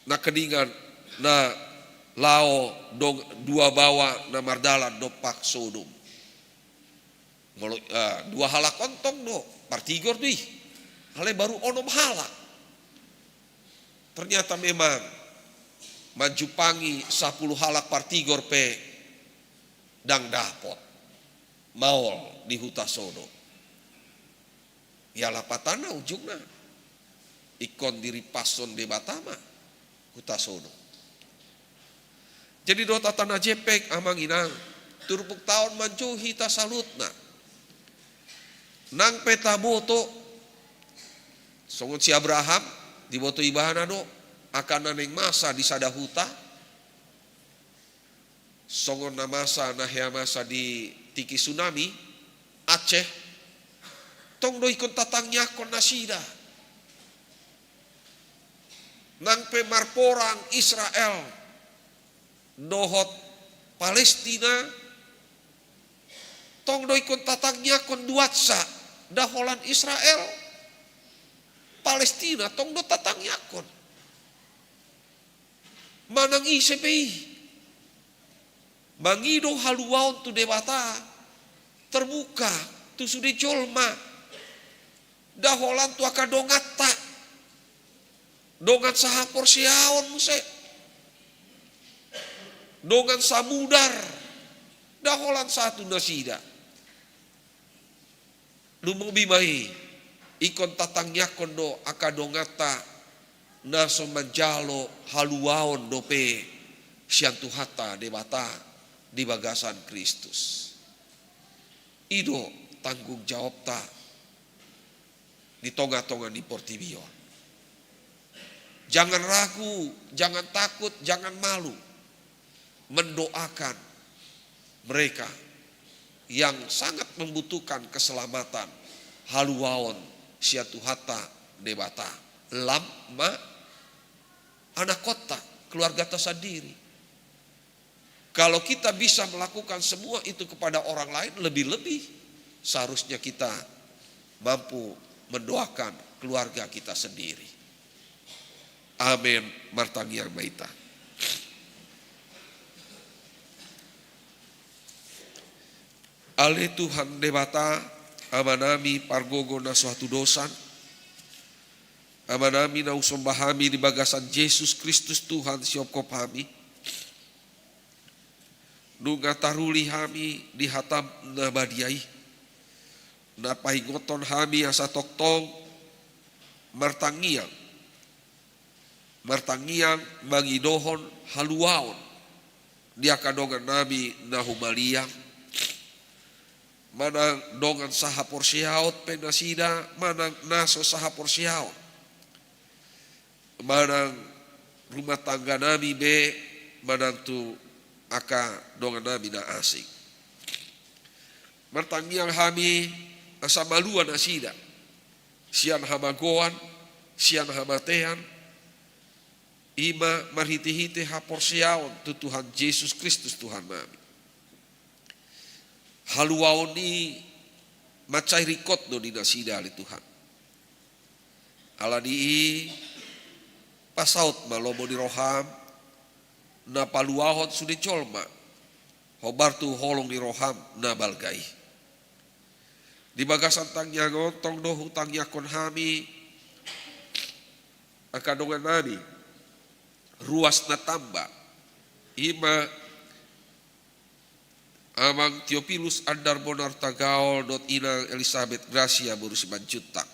nangkiningan na laho dong-, dua baoa na mardalan dompak Sodom. Molo, eh, dua halak on tong do, partigor do i. Alai baru onom halak. Ternyata memang manjumpangi sapuluh halak partigor pe ndang dapot maol di huta Sodom. Ia lapatanna ujungna ingkon dirimpashon Debata ma huta Sodom. Jadi dohot hata na jempek, amang inang, turpukta on manjou hita saluhutna. Nang pe taboto, songon si Abraham, diboto ibana do angka na naeng masa di sada huta, songon na masa, na hea masa di tingki tsunami Aceh, tong do ingkon tatangiangkon nasida. Nang pe marporang Israel dohot Palestina, tong do ingkon tatangiangkon duansa, nda holan Israel, Palestina tong do tatangiangkon. Manang ise pe i mangido haluaon tu Debata, terbuka tu sude jolma, nda holan tu angka donganta, dongan sahaporseaon muse, dongan samudar, nda holan sahat tu nasida. Lumobi ma i, ingkon tatangiangkon do angka donganta na so manjalo haluaon dope sian Tuhanta Debata di bagasan Kristus. I do tanggung jawabta di tongatonga ni portibi on. Jangan ragu, jangan takut, jangan malu mendoakan mereka yang sangat membutuhkan keselamatan, haluaon sian Tuhanta Debata. Lam ma anakhonta, keluargata sandiri. Kalau kita bisa melakukan semua itu kepada orang lain, lebih-lebih seharusnya kita mampu mendoakan keluarga kita sendiri. Amen. Martangiang ma hita. Ale Tuhan Debata, Amanami pargogo na so hatudosan, Amanami na husomba hami di bagasan Jesus Kristus Tuhan sihophop hami. Nunga taruli hami di hataM na badia i, na paingothon hami asa tongtong martangiang, martangiang mangidohon haluaon di angka dongannami na humaliang, manang dongan sahaporseaon pe nasida, manang na so sahaporseaon, manang rumah tangganami be, manang tu angka dongannami na asing. Martangiang hami asa malua nasida sian hamagoan, sian hamatean, i ma marhitehite haporseaon tu Tuhan Jesus Kristus Tuhannami. Haluaon i mansai ringkot do di nasida, ale Tuhan. Alani i Asa hot ma lomo ni roham na paluahon sude jolma hombar tu holong ni roham na balga i. Di bagasan tangiang on tong do hutangiangkon hami angka dongan nami ruas na tamba, i ma Amang Theophilus Andar Bonar Tagaol dohot Inang Elisabeth Gracia boru Simanjuntak,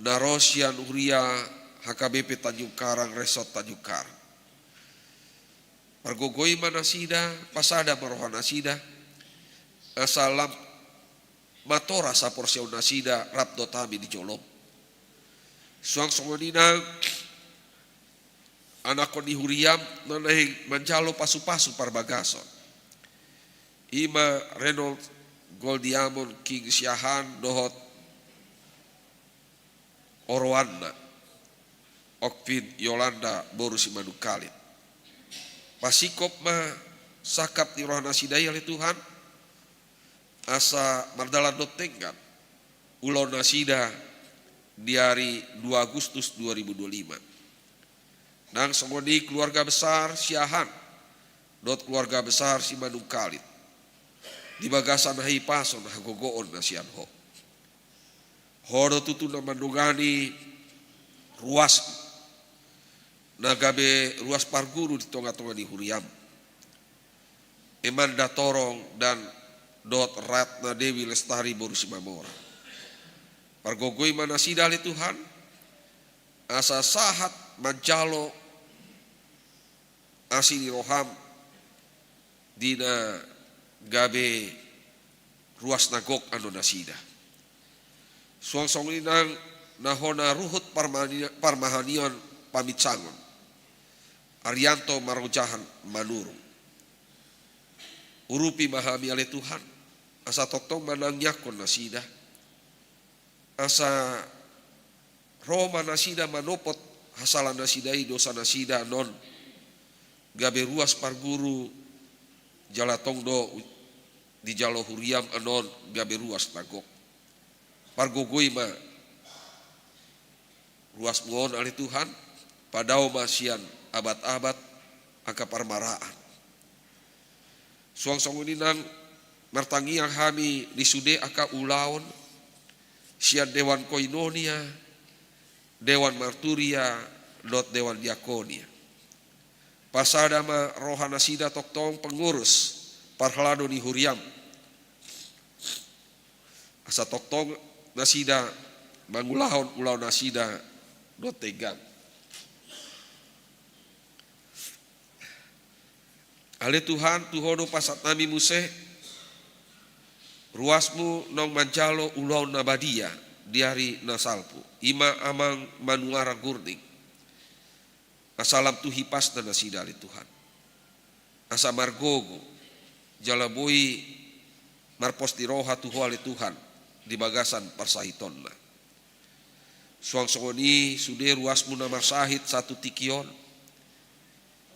na ro sian huria H K B P Tanjung Karang, Resort Tanjung Karang. Pargogoi ma nasida, pasada ma roha nasida, asa lam matora saporseaon nasida rap dohot hami di jolom. Suang songon i nang anakkon ni huriam na naeng manjalo pasupasu parbagason, i ma Reynold Goldiamon King Siahaan dohot oroanna Okvin Yolanda boru Simanungkalit. Pasingkop ma sangkap ni roha nasida i ale Tuhan, asa mardalan dohot denggan ulaon nasida di ari dua Agustus dua ribu dua lima. Nang songon i keluarga besar Siahaan dohot keluarga besar Simanungkalit di bagasan hahipason hagogoon na sian Ho. Ho do tutu na mandongani ruas na gabe ruas parguru di tongatonga ni huriam, Emanda Torong dan dohot Ratna Dewi Lestari boru Simamora. Pargogoi ma nasida ale Tuhan, asa sahat manjalo asi ni roham di na gabe ruas na gok annon nasida. Suang songon i nang na hona ruhut parmahani-, parmahanion paminsangon, Arianto Marojahan Manurung. Urupi ma hami ale Tuhan, asa tongtong manangiangkon nasida, asa ro ma nasida manopot hasala nasida i, dosa nasida annon gabe ruas parguru, jala tong do u-, dijalo huriam annon gabe ruas na gok. Pargogoi ma ruasmu on ale Tuhan, padao ma sian abat-abat angka parmaraan. Suang songon i nang martangiang hami di sude angka ulaon sian Dewan Koinonia, Dewan Marturia dohot Dewan Diakonia. Pasada ma roha nasida tongtong pengurus parhalado ni huriam, asa tongtong nasida mangulahon ulaon nasida dohot denggan. Ale Tuhan, tu Ho do pasahat nami muse, ruasmu naung manjalo ulaon na badia di ari na salpu, i ma Amang Manuara Gurding. Asa lam tu hipasna nasida ale Tuhan, asa margogo jala boi marpos ni roha tu Ho ale Tuhan di bagasan parsahitonna. Suang songon i sude ruasmu na marsahit sahat tu tingki on,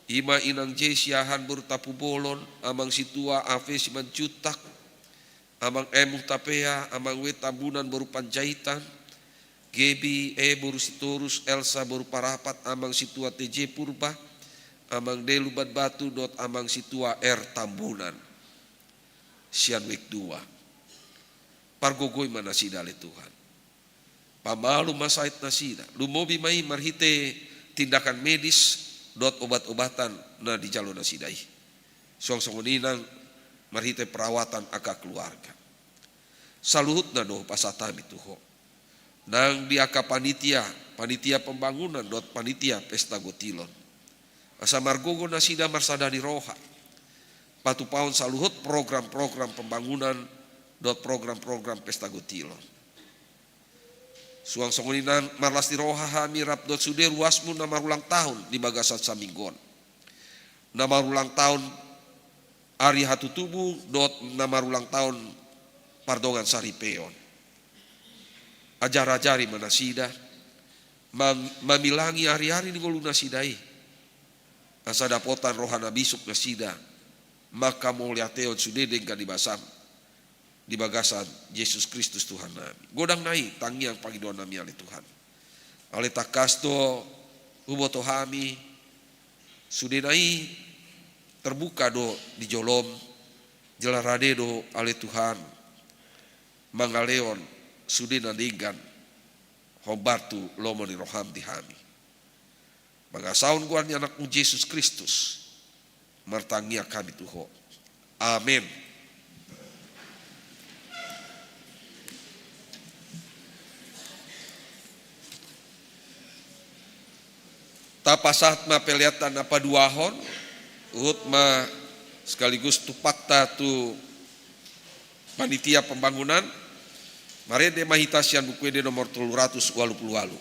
i ma Inang Jesi Ahan boru Tampubolon, Amang Situa Afe Simanjuntak, Amang M Hutapea, Amang W Tambunan boru Panjaitan, Gebi E boru Sitorus, Elsa boru Parapat, Amang Situa T J Purba, Amang D Lumbanbatu dohot Amang Situa R Tambunan sian Wijk dua. Pargogoi ma nasida ale Tuhan. Pamalum ma sahit nasida, lumobi ma i marhite tindakan medis dohot obat-obatan na dijalo nasida i. Suang songon i nang marhite perawatan angka keluarga. Saluhutna do pasahat hami tu Ho. Nang di angka panitia, panitia pembangunan dohot panitia pesta gotilon, asa margogo nasida marsada ni roha patupaon saluhut program-program pembangunan dohot program-program pesta gotilon. Suang songon i nang marlas ni roha hami rap dohot sude ruasmu na marulang tahun di bagasan saminggu on, na marulang tahun ari hatutubu dohot na marulang tahun pardongan saripeon. Ajar-ajari ma nasida mang-, mamilangi ari-ari ni ngolu nasida i, asa dapotan roha na bisuk nasida mangkamauliatehon sude denggan ni basam di bagasan Jesus Kristus Tuhan nami. Godang na i tangiang pangidoan nami ale Tuhan. Ale tangkas do huboto hami, sudena i terbuka do di jolom, jala rade do ale Tuhan, mangalehon sude na denggan hombar tu lomo ni roham di hami. Mangasahon goar ni Anakmu Jesus Kristus, martangiang hami tu Ho. Amen. Tapasahat ma pelean na paduahon, huhut ma sekaligus tumpakta tu panitia pembangunan, marende ma hita sian Buku Ende nomor tolu ratus ualu pulu ualu.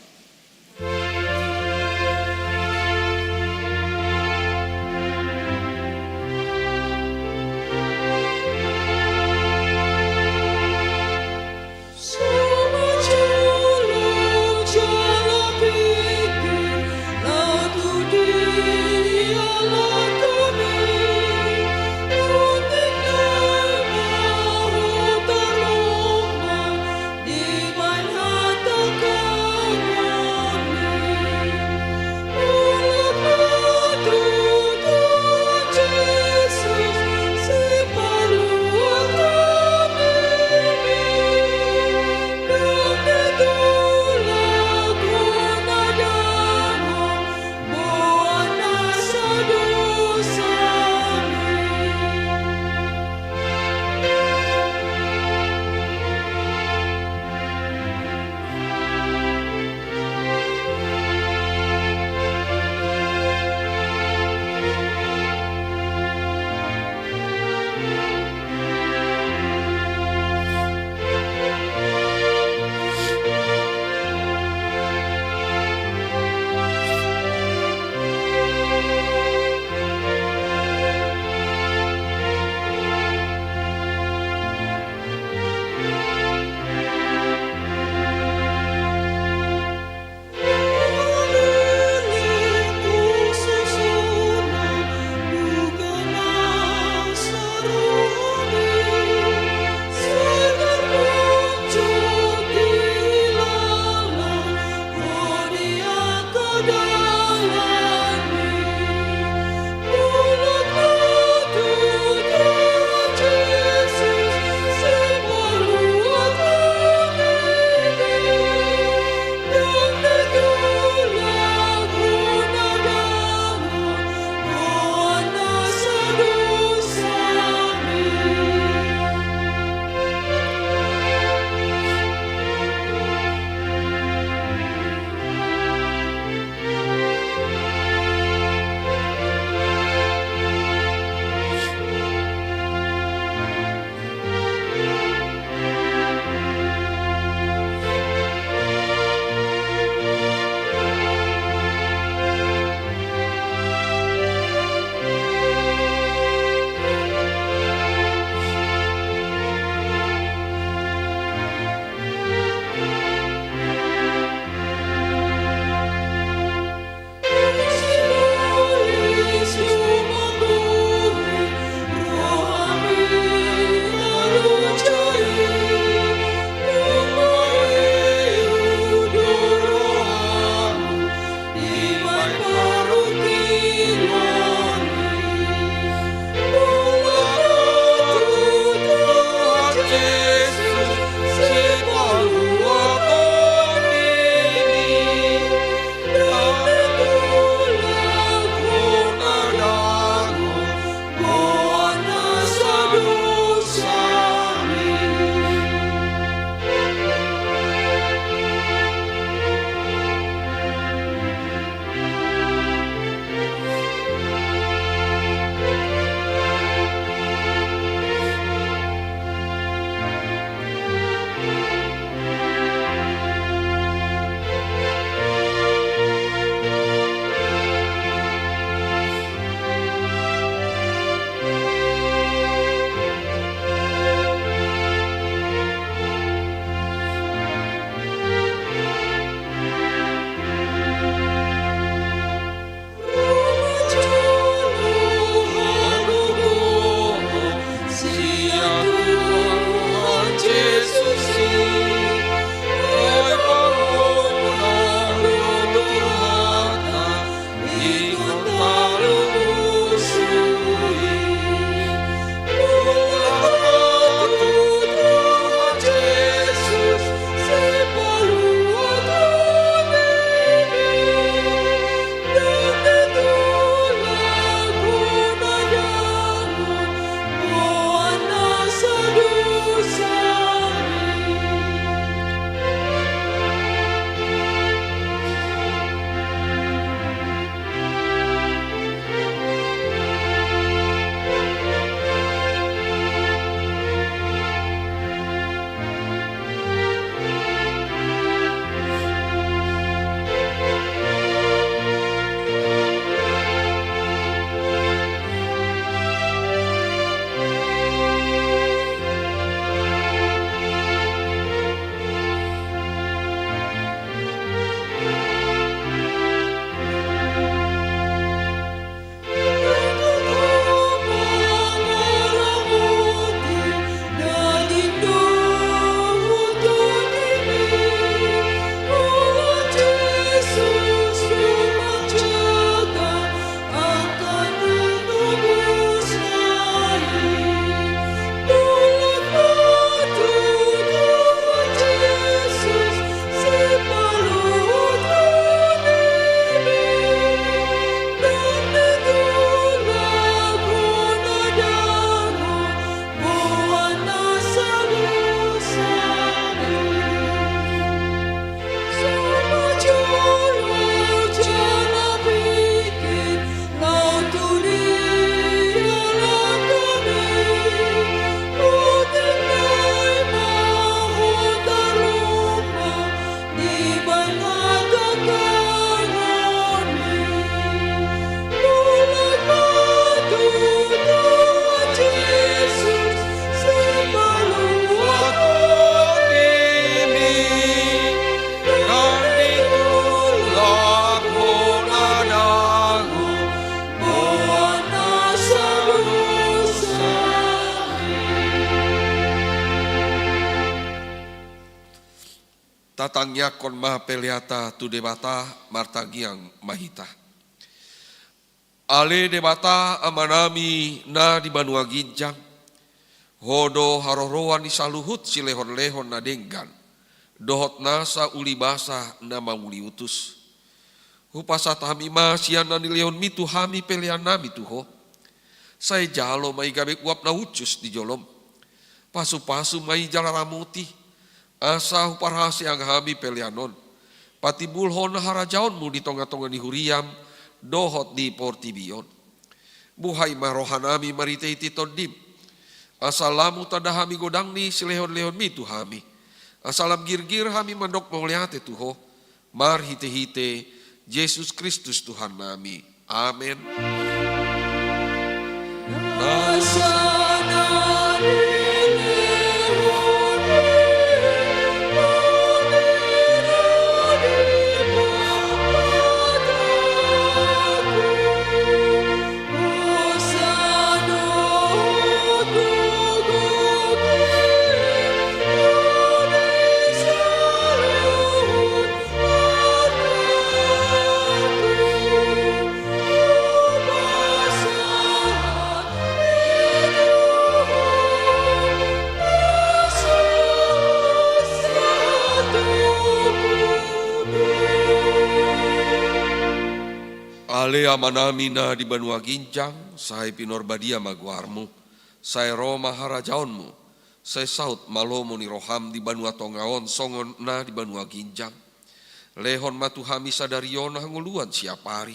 Tatangiangkon ma peleanta tu Debata. Martangiang ma hita. Ale Debata Amanami na di banua ginjang, Ho do haroroan ni saluhut silehonlehon na denggan dohot nasa ulibasa na manguli utus. Hupasahat hami ma sian na nilehonMi tu hami peleannami tu Ho. Sai jalo ma i gabe uap na uncus di joloM. Pasupasu ma i jala ramoti, asa huparhaseang hami pelean on patimbulhon harajaonMu di tongatonga ni huriaM dohot di portibi on. Buhai ma rohanami marhitehite TondiM, asa lam hutanda hami godang ni silehonlehonMi tu hami, asa lam girgir hami mandok mauliate tu Ho, marhitehite Jesus Kristus Tuhannami. Amen. Ale Amanami na di banua ginjang, sai pinarbadia ma goarMu. Sai ro ma harajaonMu. Sai saut ma lomo ni rohaM di banua tonga on songon na di banua ginjang. Lehon ma tu hami sadari on hangoluan siapari.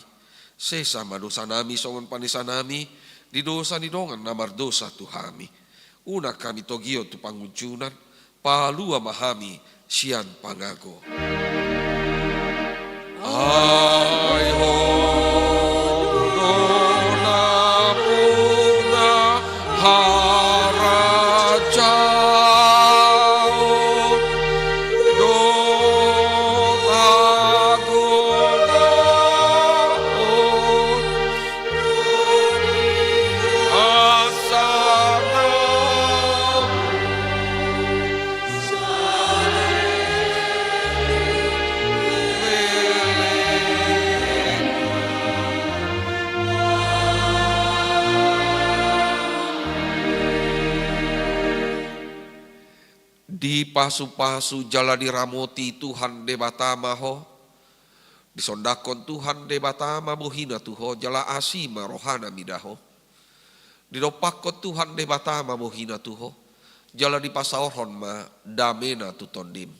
Sesa ma dosanami songon panesanami di dosa ni dongan na mardosa tu hami. Unang hami togihon tu pangunjunan, palua ma hami sian pangago. Ai Ho do nampuna harajaon dohot hagogoon, asa na Dipasupasu jala diramoti Tuhan Debata ma ho. Disondangkon Tuhan Debata ma bohina tu ho, jala asi ma rohana mida ho. Didompakkon Tuhan Debata ma bohina tu ho, jala dipasaorhon ma damena tu tondim.